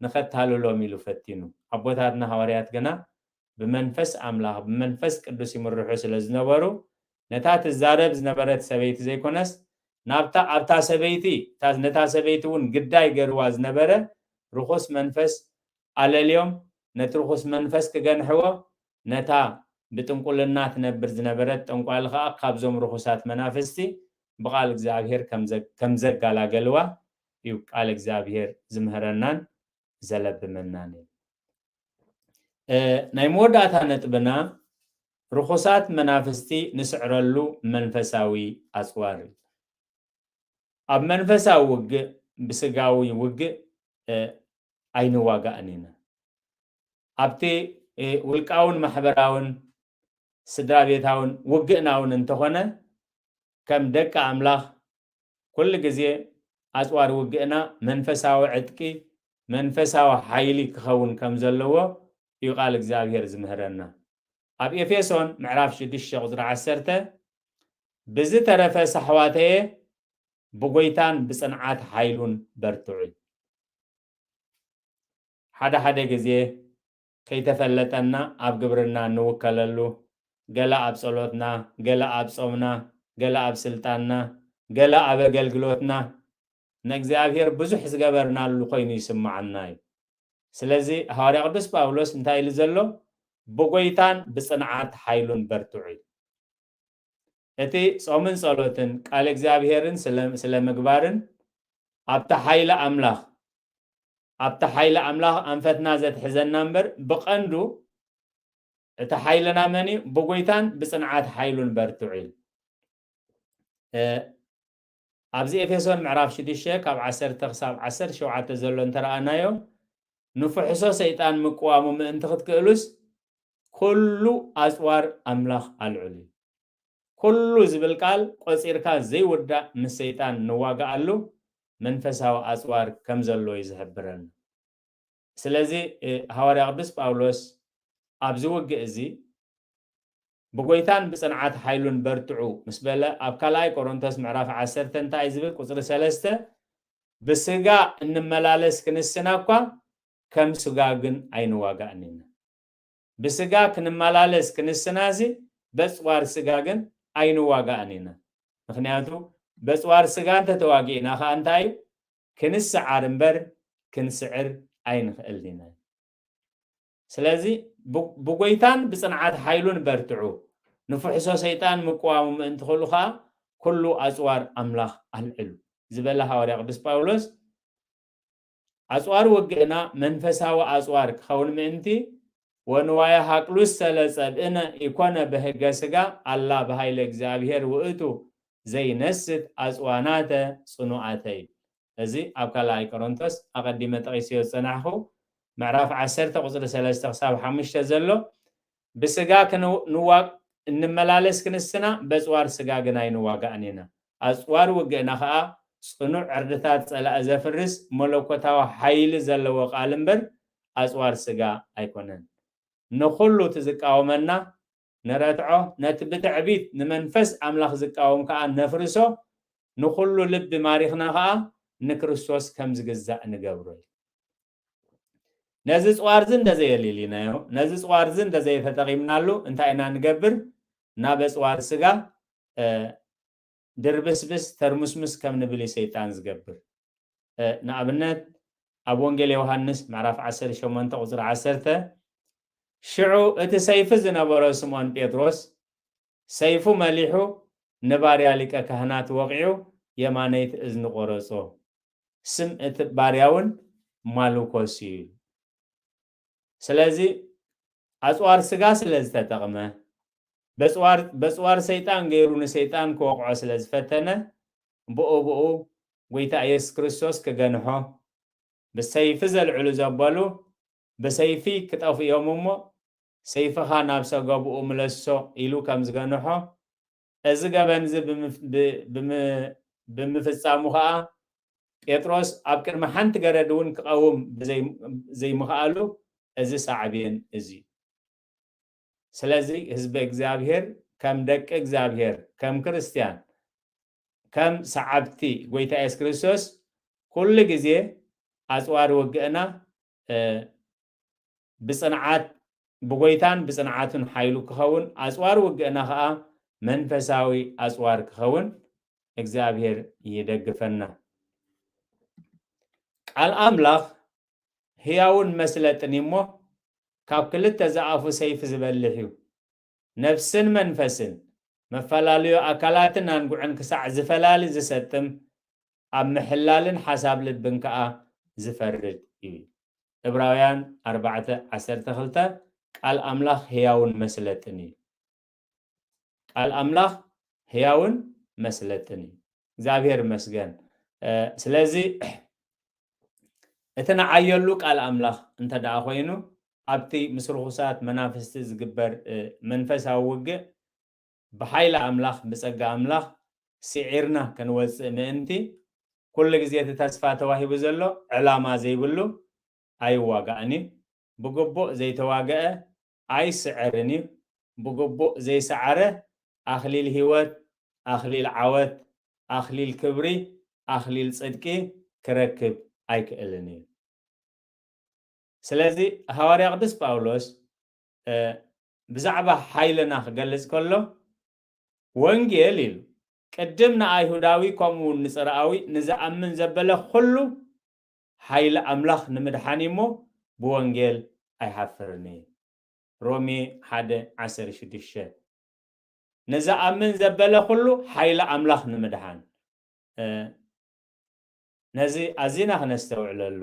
ንኸታልሎም ኢሉ ፈቲኑ። ኣቦታትና ሃዋርያት ግና ብመንፈስ ኣምላኽ ብመንፈስ ቅዱስ ይምርሑ ስለ ዝነበሩ ነታ ትዛረብ ዝነበረት ሰበይቲ ዘይኮነስ ናብታ ኣብታ ሰበይቲ ነታ ሰበይቲ እውን ግዳይ ገርዋ ዝነበረ ርኹስ መንፈስ ኣለልዮም ነቲ ርኹስ መንፈስ ክገንሕዎ ነታ ብጥንቁልና ትነብር ዝነበረት ጠንቋሊ ከዓ ካብዞም ርኹሳት መናፍስቲ ብቃል እግዚኣብሔር ከም ዘጋላገልዋ እዩ ቃል እግዚኣብሔር ዝምህረናን ዘለብመናን እዩ። ናይ መወዳእታ ነጥብና ርኹሳት መናፍስቲ ንስዕረሉ መንፈሳዊ ኣፅዋር እዩ። ኣብ መንፈሳዊ ውግእ ብስጋዊ ውግእ ኣይንዋጋእን ኢና። ኣብቲ ውልቃውን ማሕበራውን ስድራ ቤታውን ውግእና እውን እንተኾነ ከም ደቂ ኣምላኽ ኩሉ ግዜ ኣፅዋር ውግእና መንፈሳዊ ዕጥቂ መንፈሳዊ ሓይሊ ክኸውን ከም ዘለዎ እዩ ቃል እግዚኣብሔር ዝምህረና። ኣብ ኤፌሶን ምዕራፍ ሽዱሽተ ቁፅሪ ዓሰርተ ብዝተረፈ ሳሕዋተየ ብጎይታን ብፅንዓት ሓይሉን በርትዑ። ሓደ ሓደ ግዜ ከይተፈለጠና ኣብ ግብርና እንውከለሉ፣ ገለ ኣብ ጸሎትና፣ ገለ ኣብ ጾምና፣ ገለ ኣብ ስልጣንና፣ ገለ ኣብ ኣገልግሎትና ንእግዚኣብሔር ብዙሕ ዝገበርናሉ ኮይኑ ይስምዓና እዩ። ስለዚ ሃዋርያ ቅዱስ ጳውሎስ እንታይ ኢሉ ዘሎ? ብጎይታን ብጽንዓት ሓይሉን በርትዑ እዩ። እቲ ጾምን ጸሎትን ቃል እግዚኣብሔርን ስለ ምግባርን ኣብቲ ሓይሊ ኣምላኽ ኣብቲ ሓይሊ ኣምላኽ ኣንፈትና ዘትሕዘና እምበር ብቐንዱ እቲ ሓይልና መን እዩ? ብጎይታን ብጽንዓት ሓይሉን በርትዑ ኢሉ። ኣብዚ ኤፌሶን ምዕራፍ ሽዱሽተ ካብ ዓሰርተ ክሳብ ዓሰርተ ሸውዓተ ዘሎ እንተረኣናዮ ንፍሕሶ ሰይጣን ምቅዋሙ ምእንቲ ክትክእሉስ ኩሉ ኣፅዋር ኣምላኽ ኣልዕሉ እዩ። ኩሉ ዝብል ቃል ቆፂርካ ዘይውዳእ ምስ ሰይጣን ንዋጋኣሉ መንፈሳዊ ኣፅዋር ከም ዘሎ እዩ ዝሕብረና። ስለዚ ሃዋርያ ቅዱስ ጳውሎስ ኣብዚ ውግእ እዚ ብጎይታን ብፅንዓት ሓይሉን በርትዑ ምስ በለ ኣብ ካልኣይ ቆሮንቶስ ምዕራፍ ዓሰርተ እንታይ ዝብል ቁፅሪ ሰለስተ ብስጋ እንመላለስ ክንስና እኳ ከም ስጋ ግን ኣይንዋጋእን ኢና። ብስጋ ክንመላለስ ክንስናሲ በፅዋር ስጋ ግን ኣይንዋጋእን ኢና። ምክንያቱ በፅዋር ስጋ እንተተዋጊእና ከዓ እንታይ እዩ? ክንስዓር እምበር ክንስዕር ኣይንኽእልን ኢና። ስለዚ ብጎይታን ብፅንዓት ሓይሉን በርትዑ፣ ንፍሕሶ ሰይጣን ምቅዋሙ ምእንቲ ክእሉ ከዓ ኩሉ ኣፅዋር ኣምላኽ ኣልዕሉ ዝበለ ሃዋርያ ቅዱስ ጳውሎስ ኣፅዋር ውግእና መንፈሳዊ ኣፅዋር ክኸውን ምእንቲ ወንዋየ ሃቅሉሰ ለጸብእነ ኢኮነ በህገ ስጋ ኣላ በሃይለ እግዚኣብሔር ውእቱ ዘይነስት ኣፅዋናተ ጽኑዓተ እዩ። እዚ ኣብ ካልኣይ ቆሮንቶስ ኣቐዲመ ጠቒስዮ ዝጸናሕኹ ምዕራፍ ዓሰርተ ቁጽሪ ሰለስተ ክሳብ ሓሙሽተ ዘሎ፣ ብስጋ ክንዋግ እንመላለስ ክንስና፣ በጽዋር ስጋ ግና ኣይንዋጋእን ኢና። ኣጽዋር ውግእና ኸኣ ጽኑዕ ዕርድታት ጸላኢ ዘፍርስ መለኮታዊ ሓይሊ ዘለዎ ቃል እምበር ኣጽዋር ስጋ ኣይኮነን። ንኹሉ እቲ ዝቃወመና ንረትዖ፣ ነቲ ብትዕቢት ንመንፈስ ኣምላኽ ዝቃወም ከኣ ነፍርሶ፣ ንኹሉ ልቢ ማሪኽና ከኣ ንክርስቶስ ከም ዝግዛእ ንገብሮ እዩ። ነዚ ጽዋርዚ እንተዘየሊሊናዮ፣ ነዚ ጽዋርዚ እንተዘይተጠቒምናሉ እንታይ ኢና ንገብር? ናብ ኣጽዋር ስጋ ድርብስብስ ተርምስምስ ከም ንብል እዩ ሰይጣን ዝገብር። ንኣብነት ኣብ ወንጌል ዮሃንስ ምዕራፍ ዓሰርተ ሸሞንተ ቁፅሪ ዓሰርተ፣ ሽዑ እቲ ሰይፊ ዝነበሮ ስምዖን ጴጥሮስ ሰይፉ መሊሑ ንባርያ ሊቀ ካህናት ወቒዑ የማነይቲ እዝኒ ቆረጾ። ስም እቲ ባርያ እውን ማሉኮስ እዩ። ስለዚ ኣፅዋር ስጋ ስለ ዝተጠቕመ፣ በፅዋር ሰይጣን ገይሩ ንሰይጣን ክወቕዖ ስለ ዝፈተነ፣ ብኡ ብኡ ጎይታ ኢየሱስ ክርስቶስ ክገንሖ፣ ብሰይፊ ዘልዕሉ ዘበሉ ብሰይፊ ክጠፍኡ እዮም እሞ፣ ሰይፍኻ ናብ ሰገብኡ ምለሶ ኢሉ ከም ዝገንሖ፣ እዚ ገበን እዚ ብምፍፃሙ ኸዓ ጴጥሮስ ኣብ ቅድሚ ሓንቲ ገረድ እውን ክቐውም ዘይምኽኣሉ እዚ ሳዕቤን እዚ እዩ። ስለዚ ህዝቢ እግዚኣብሔር ከም ደቂ እግዚኣብሔር፣ ከም ክርስትያን፣ ከም ሰዓብቲ ጎይታ የሱስ ክርስቶስ ኩሉ ግዜ ኣፅዋር ውግእና ብፅንዓት ብጎይታን ብፅንዓቱን ሓይሉ ክኸውን፣ ኣፅዋር ውግእና ከዓ መንፈሳዊ ኣፅዋር ክኸውን እግዚኣብሔር ይደግፈና። ቃል ኣምላኽ ህያውን መስለጥን እሞ ካብ ክልተ ዝኣፉ ሰይፊ ዝበልሕ እዩ፣ ነፍስን መንፈስን መፈላለዩ ኣካላትን ኣንጉዕን ክሳዕ ዝፈላሊ ዝሰጥም፣ ኣብ ምሕላልን ሓሳብ ልብን ከዓ ዝፈርድ እዩ። ዕብራውያን ኣርባዕተ ዓሰርተ ክልተ ቃል ኣምላኽ ህያውን መስለጥን እዩ። ቃል ኣምላኽ ህያውን መስለጥን እዩ። እግዚኣብሔር ይመስገን። ስለዚ እቲ ንዓየሉ ቃል ኣምላኽ እንተ ደኣ ኮይኑ፣ ኣብቲ ምስ ርኹሳት መናፍስቲ ዝግበር መንፈሳዊ ውግእ ብሓይሊ ኣምላኽ፣ ብጸጋ ኣምላኽ ስዒርና ክንወጽእ ምእንቲ፣ ኩሉ ግዜ እቲ ተስፋ ተዋሂቡ ዘሎ ዕላማ ዘይብሉ ኣይዋጋእን እዩ። ብግቡእ ዘይተዋገአ ኣይስዕርን እዩ። ብግቡእ ዘይሰዓረ ኣኽሊል ህይወት፣ ኣኽሊል ዓወት፣ ኣኽሊል ክብሪ፣ ኣኽሊል ጽድቂ ክረክብ ኣይክእልን እዩ። ስለዚ ሃዋርያ ቅዱስ ጳውሎስ ብዛዕባ ሓይልና ክገልጽ ከሎ፣ ወንጌል ኢሉ፣ ቅድም ንኣይሁዳዊ ከምኡ እውን ንጽርኣዊ ንዝኣምን ዘበለ ኩሉ ሓይሊ ኣምላኽ ንምድሓን እሞ ብወንጌል ኣይሓፍርን እየ። ሮሜ ሓደ ዓሰርተ ሽዱሽተ። ንዝኣምን ዘበለ ኩሉ ሓይሊ ኣምላኽ ንምድሓን። ነዚ ኣዚና ክነስተውዕለሉ።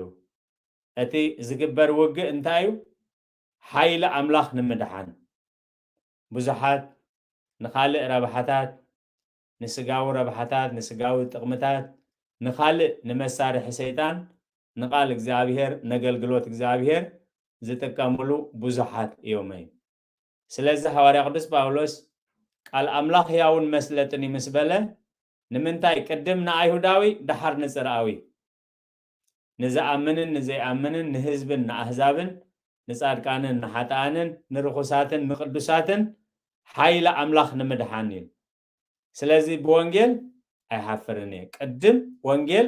እቲ ዝግበር ውግእ እንታይ እዩ? ሓይሊ ኣምላኽ ንምድሓን። ብዙሓት ንኻልእ ረብሓታት፣ ንስጋዊ ረብሓታት፣ ንስጋዊ ጥቕምታት፣ ንኻልእ ንመሳርሒ ሰይጣን፣ ንቃል እግዚኣብሔር፣ ነገልግሎት እግዚኣብሔር ዝጥቀምሉ ብዙሓት እዮም። ስለዚ ሃዋርያ ቅዱስ ጳውሎስ ቃል ኣምላኽ ሕያውን መስለጥን እዩ ምስ በለ፣ ንምንታይ ቅድም ንኣይሁዳዊ ደሓር ንጽርኣዊ፣ ንዝኣምንን ንዘይኣምንን፣ ንህዝብን ንኣህዛብን፣ ንጻድቃንን ንሓጥኣንን፣ ንርኹሳትን ንቅዱሳትን ሓይሊ ኣምላኽ ንምድሓን እዩ። ስለዚ ብወንጌል ኣይሓፍርን እየ። ቅድም ወንጌል፣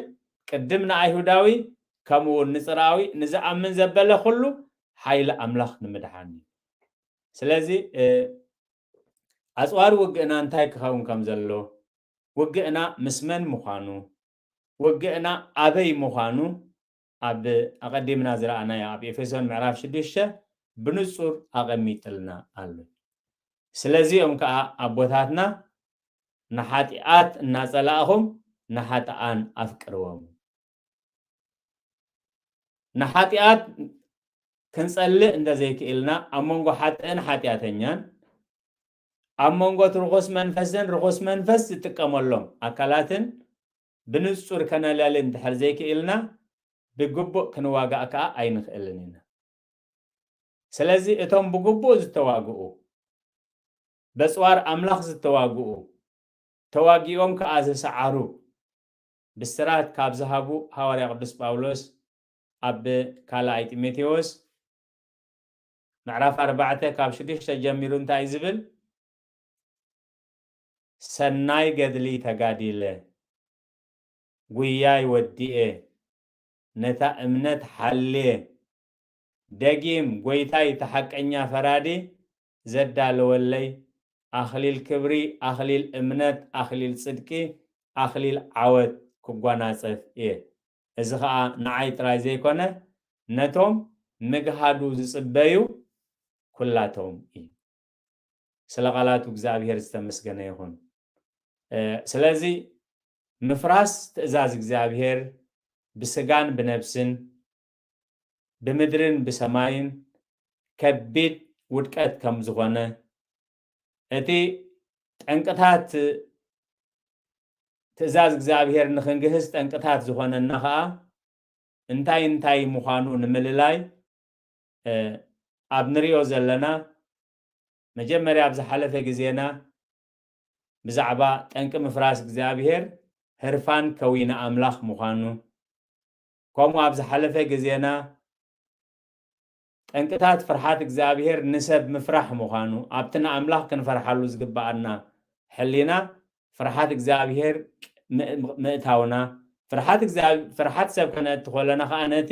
ቅድም ንኣይሁዳዊ፣ ከምኡ እውን ንጽርኣዊ፣ ንዝኣምን ዘበለ ኩሉ ሓይሊ ኣምላኽ ንምድሓን እዩ። ስለዚ ኣፅዋር ውግእና እንታይ ክኸውን ከም ዘሎ፣ ውግእና ምስ መን ምዃኑ፣ ውግእና ኣበይ ምዃኑ ኣብ ኣቐዲምና ዝረኣናዮ ኣብ ኤፌሶን ምዕራፍ ሽዱሽተ ብንጹር ኣቐሚጥልና ኣሎ። ስለዚኦም ከኣ ኣቦታትና ንሓጢኣት እናጸላእኹም ንሓጥኣን ኣፍቅርዎም። ንሓጢኣት ክንጸልእ እንተዘይክኢልና፣ ኣብ መንጎ ሓጥእን ሓጢኣተኛን፣ ኣብ መንጎ እቲ ርኹስ መንፈስን ርኹስ መንፈስ ዝጥቀመሎም ኣካላትን ብንጹር ከነለሊ እንድሕር ዘይክኢልና፣ ብግቡእ ክንዋጋእ ከኣ ኣይንኽእልን ኢና። ስለዚ እቶም ብግቡእ ዝተዋግኡ፣ በጽዋር ኣምላኽ ዝተዋግኡ፣ ተዋጊኦም ከኣ ዝሰዓሩ ብስራት ካብ ዝሃቡ ሃዋርያ ቅዱስ ጳውሎስ ኣብ ካልኣይ ጢሞቴዎስ ምዕራፍ ኣርባዕተ ካብ ሽዱሽተ ጀሚሩ እንታይ እዩ ዝብል? ሰናይ ገድሊ ተጋዲለ፣ ጉያይ ወዲኤ፣ ነታ እምነት ሓልየ፣ ደጊም ጎይታይ እቲ ሓቀኛ ፈራዲ ዘዳለወለይ ኣኽሊል ክብሪ፣ ኣኽሊል እምነት፣ ኣኽሊል ጽድቂ፣ ኣኽሊል ዓወት ክጓናጸፍ እየ። እዚ ኸኣ ንዓይ ጥራይ ዘይኮነ ነቶም ምግሃዱ ዝጽበዩ ኩላቶም እዩ። ስለ ቃላቱ እግዚኣብሔር ዝተመስገነ ይኹን። እ፣ ስለዚ ምፍራስ ትእዛዝ እግዚኣብሔር ብስጋን ብነብስን ብምድርን ብሰማይን ከቢድ ውድቀት ከም ዝኾነ፣ እቲ ጠንቅታት ትእዛዝ እግዚኣብሔር ንኽንግህስ ጠንቅታት ዝኾነና ኸኣ እንታይ እንታይ ምዃኑ ንምልላይ፣ እ፣ ኣብ ንሪኦ ዘለና መጀመርያ ኣብ ዝሓለፈ ግዜና ብዛዕባ ጠንቂ ምፍራስ እግዚኣብሔር ህርፋን ከዊነ ኣምላኽ ምዃኑ፣ ከምኡ ኣብ ዝሓለፈ ግዜና ጠንቅታት ፍርሓት እግዚኣብሔር ንሰብ ምፍራሕ ምዃኑ፣ ኣብቲ ንኣምላኽ ክንፈርሓሉ ዝግብኣና ሕሊና ፍርሓት እግዚኣብሔር ም-፣ ምእታውና፣ ፍርሓት እግዚኣብ-፣ ፍርሓት ሰብ ከነእቲ ከለና ኸኣ ነቲ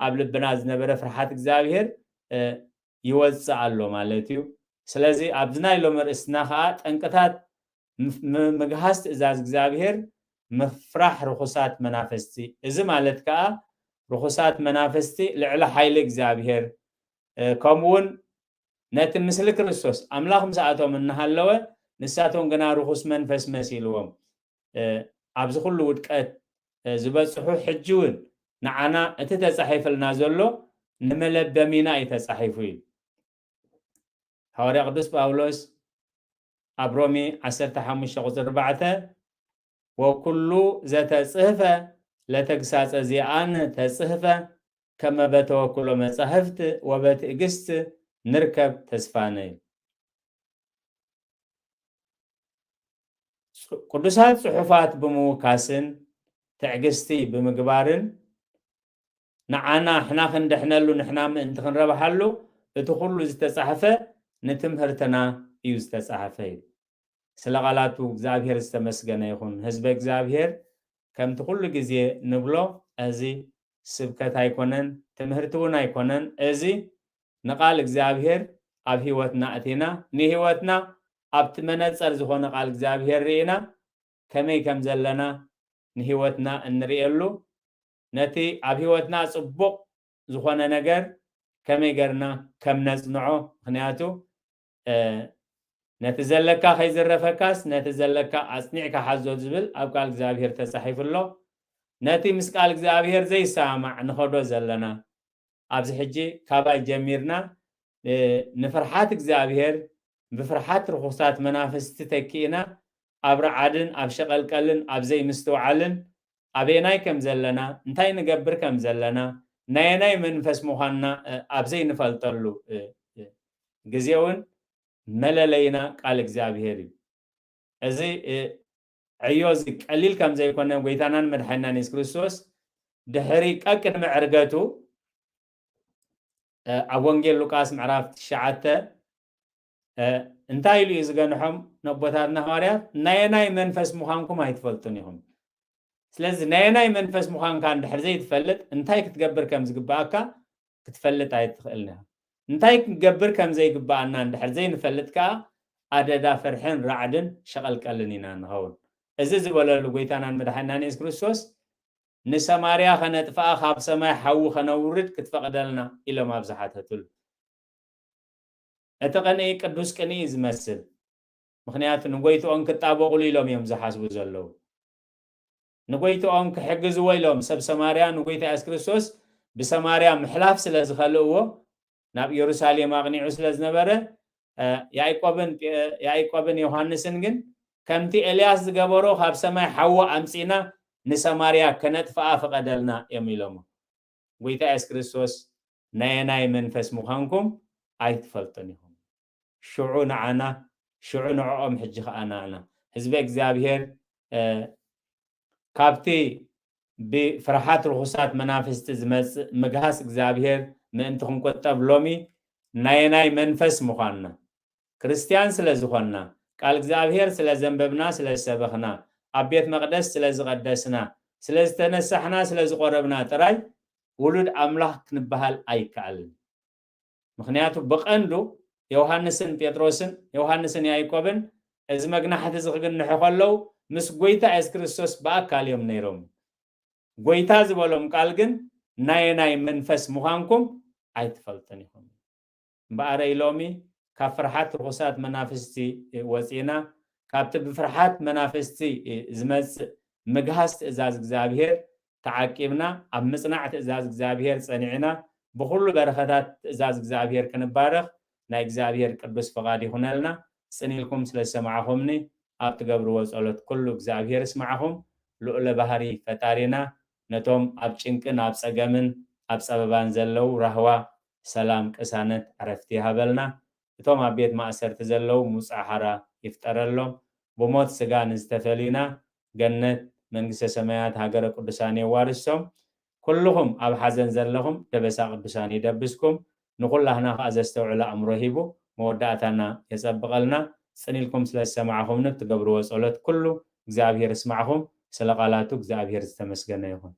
ኣብ ልብና ዝነበረ ፍርሓት እግዚኣብሔር፣ እ፣ ይወጽእ ኣሎ ማለት እዩ። ስለዚ ኣብዚ ናይ ሎሚ ርእስትና ኸኣ ጠንቅታት ምፍ-፣ ም-፣ ምግሃስ ትእዛዝ እግዚኣብሔር ምፍራሕ ርኹሳት መናፍስቲ። እዚ ማለት ከኣ ርኹሳት መናፍስቲ ልዕሊ ሓይሊ እግዚኣብሔር፣ እ፣ ከምኡ እውን ነቲ ምስሊ ክርስቶስ ኣምላኽ ምስኣቶም እናሃለወ ንሳቶም ግና ርኹስ መንፈስ መሲልዎም፣ እ፣ ኣብዚ ኩሉ ውድቀት፣ እ፣ ዝበጽሑ ሕጂ እውን ንዓና እቲ ተጻሒፍልና ዘሎ ንመለበሚና እዩ ተጻሒፉ እዩ። ሃዋርያ ቅዱስ ጳውሎስ ኣብ ሮሜ ዓሰርተ ሓሙሽተ ቁጽሪ ኣርባዕተ፣ "ወኩሉ ዘተጽህፈ ለተግሳጸ ዚኣነ ተጽህፈ ከመ በተወክሎ መጻሕፍት ወበትዕግስት ንርከብ ተስፋነ" እዩ። ጽ-፣ ቅዱሳት ጽሑፋት ብምውካስን ትዕግስቲ ብምግባርን ንዓና ሕና ክንድሕነሉ ንሕና ምእንቲ ክንረብሓሉ እቲ ኩሉ ዝተጻሕፈ ንትምህርትና እዩ ዝተጻሕፈ እዩ። ስለ ቃላቱ እግዚኣብሔር ዝተመስገነ ይኹን። ህዝበ እግዚኣብሔር ከምቲ ኩሉ ግዜ ንብሎ እዚ ስብከት ኣይኮነን፣ ትምህርቲ እውን ኣይኮነን። እዚ ንቃል እግዚኣብሔር ኣብ ህይወትና እቲና ንህይወትና ኣብቲ መነጸር ዝኾነ ቃል እግዚኣብሔር ርኢና ከመይ ከም ዘለና ንህይወትና እንርእየሉ፣ ነቲ ኣብ ህይወትና ጽቡቕ ዝኾነ ነገር ከመይ ገርና ከም ነጽንዖ፣ ምኽንያቱ፣ እ፣ ነቲ ዘለካ ከይዝረፈካስ ነቲ ዘለካ ኣጽኒዕካ ሓዞ ዝብል ኣብ ቃል እግዚኣብሔር ተጻሒፉ ኣሎ። ነቲ ምስ ቃል እግዚኣብሔር ዘይሰማማዕ ንኸዶ ዘለና፣ ኣብዚ ሕጂ ካባይ ጀሚርና፣ እ፣ ንፍርሓት እግዚኣብሔር ብፍርሓት ርኹሳት መናፍስቲ ተኪእና ኣብ ረዓድን ኣብ ሸቐልቀልን ኣብ ዘይምስትውዓልን ኣበየናይ ከም ዘለና፣ እንታይ ንገብር ከም ዘለና፣ ናየናይ መንፈስ ምዃንና፣ እ፣ ኣብ ዘይንፈልጠሉ፣ እ፣ እ፣ ግዜ እውን መለለይና ቃል እግዚኣብሔር እዩ። እዚ፣ እ፣ ዕዮ እዚ ቀሊል ከም ዘይኮነ ጎይታናን መድሓኒናን የሱስ ክርስቶስ ድሕሪ ቀቅድሚ ዕርገቱ፣ እ፣ ኣብ ወንጌል ሉቃስ ምዕራፍ ትሽዓተ፣ እ፣ እንታይ ኢሉ እዩ ዝገንሖም ነቦታትና ሃዋርያት? "ናየናይ መንፈስ ምዃንኩም ኣይትፈልጡን ኢኹም። ስለዚ ናየናይ መንፈስ ምዃንካ እንድሕር ዘይትፈልጥ እንታይ ክትገብር ከም ዝግብኣካ ክትፈልጥ ኣይትኽእልን ኢኻ። እንታይ ክንገብር ከም ዘይግብኣና እንድሕር ዘይንፈልጥ ከኣ ኣደዳ ፍርሕን ራዕድን ሸቐልቀልን ኢና ንኸውን." እዚ ዝበለሉ ጎይታናን መድሓኒናን የሱስ ክርስቶስ፣ "ንሰማርያ ከነጥፍኣ ካብ ሰማይ ሓዊ ከነውርድ ክትፈቕደልና?" ኢሎም ኣብ ዝሓተትሉ። እቲ ቅንኢ ቅዱስ ቅንኢ እዩ ዝመስል። ምኽንያቱ ንጎይትኦም ክጣበቑሉ ኢሎም እዮም ዝሓስቡ ዘለዉ። ንጎይትኦም ክሕግዝዎ ኢሎም ሰብ ሰማርያ ንጎይታ የሱስ ክርስቶስ ብሰማርያ ምሕላፍ ስለ ዝኸልእዎ ናብ ኢየሩሳሌም ኣቕኒዑ ስለ ዝነበረ፣ እ፣ ያዕቆብን፣ እ፣ ያዕቆብን ዮሃንስን ግን ከምቲ ኤልያስ ዝገበሮ ካብ ሰማይ ሓዊ ኣምጺእና ንሰማርያ ከነጥፍኣ ፍቐደልና እዮም ኢሎሞ። ጎይታ የሱስ ክርስቶስ ናየናይ መንፈስ ምዃንኩም ኣይትፈልጡን ኢኹም። ሽዑ ንዓና፣ ሽዑ ንዕኦም፣ ሕጂ ኸኣ ንዓና። ህዝቢ እግዚኣብሔር፣ እ፣ ካብቲ ብፍርሓት ርኹሳት መናፍስቲ ዝመጽእ ምግሃስ እግዚኣብሔር ምእንቲ ክንቁጠብ ሎሚ ናየናይ መንፈስ ምዃንና፣ ክርስትያን ስለ ዝኾንና፣ ቃል እግዚኣብሔር ስለ ዘንበብና፣ ስለ ዝሰበኽና፣ ኣብ ቤት መቕደስ ስለ ዝቐደስና፣ ስለ ዝተነሳሕና፣ ስለ ዝቖረብና ጥራይ ውሉድ ኣምላኽ ክንበሃል ኣይከኣልን። ምኽንያቱ ብቐንዱ ዮሃንስን ጴጥሮስን፣ ዮሃንስን ያዕቆብን እዚ መግናሕቲ እዚ ክግንሑ ከለዉ ምስ ጎይታ የሱስ ክርስቶስ ብኣካል እዮም ነይሮም። ጎይታ ዝበሎም ቃል ግን ናየናይ መንፈስ ምዃንኩም ኣይትፈልጡን ኢኹም። እምበኣረይ ሎሚ ካብ ፍርሓት ርኹሳት መናፍስቲ ወፂና፣ ካብቲ ብፍርሓት መናፍስቲ ዝመፅእ ምግሃስ ትእዛዝ እግዚኣብሔር ተዓቂብና፣ ኣብ ምፅናዕ ትእዛዝ እግዚኣብሔር ፀኒዕና፣ ብኹሉ በረኸታት ትእዛዝ እግዚኣብሔር ክንባረኽ ናይ እግዚኣብሔር ቅዱስ ፍቓድ ይኹነልና። ጽን ኢልኩም ስለ ዝሰማዕኹምኒ፣ ኣብ ትገብርዎ ጸሎት ኩሉ እግዚኣብሔር ይስማዕኹም። ልኡለ ባህሪ ፈጣሪና፣ ነቶም ኣብ ጭንቅን ኣብ ጸገምን ኣብ ጸበባን ዘለዉ ራህዋ፣ ሰላም፣ ቅሳነት፣ ዕረፍቲ ይሃበልና። እቶም ኣብ ቤት ማእሰርቲ ዘለዉ ምውጻእ ሓራ ይፍጠረሎም። ብሞት ስጋ ንዝተፈልዩና ገነት መንግስተ ሰማያት ሃገረ ቅዱሳን የዋርሶም። ኩልኹም ኣብ ሓዘን ዘለኹም ደበሳ ቅዱሳን ይደብስኩም። ንኹላህና ከኣ ዘስተውዕል ኣእምሮ ሂቡ መወዳእታና የጸብቐልና። ጽን ኢልኩም ስለ ዝሰማዕኹምኒ ብትገብርዎ ጸሎት ኩሉ እግዚኣብሔር ይስማዕኹም። ስለ ቃላቱ እግዚኣብሔር ዝተመስገነ ይኹን።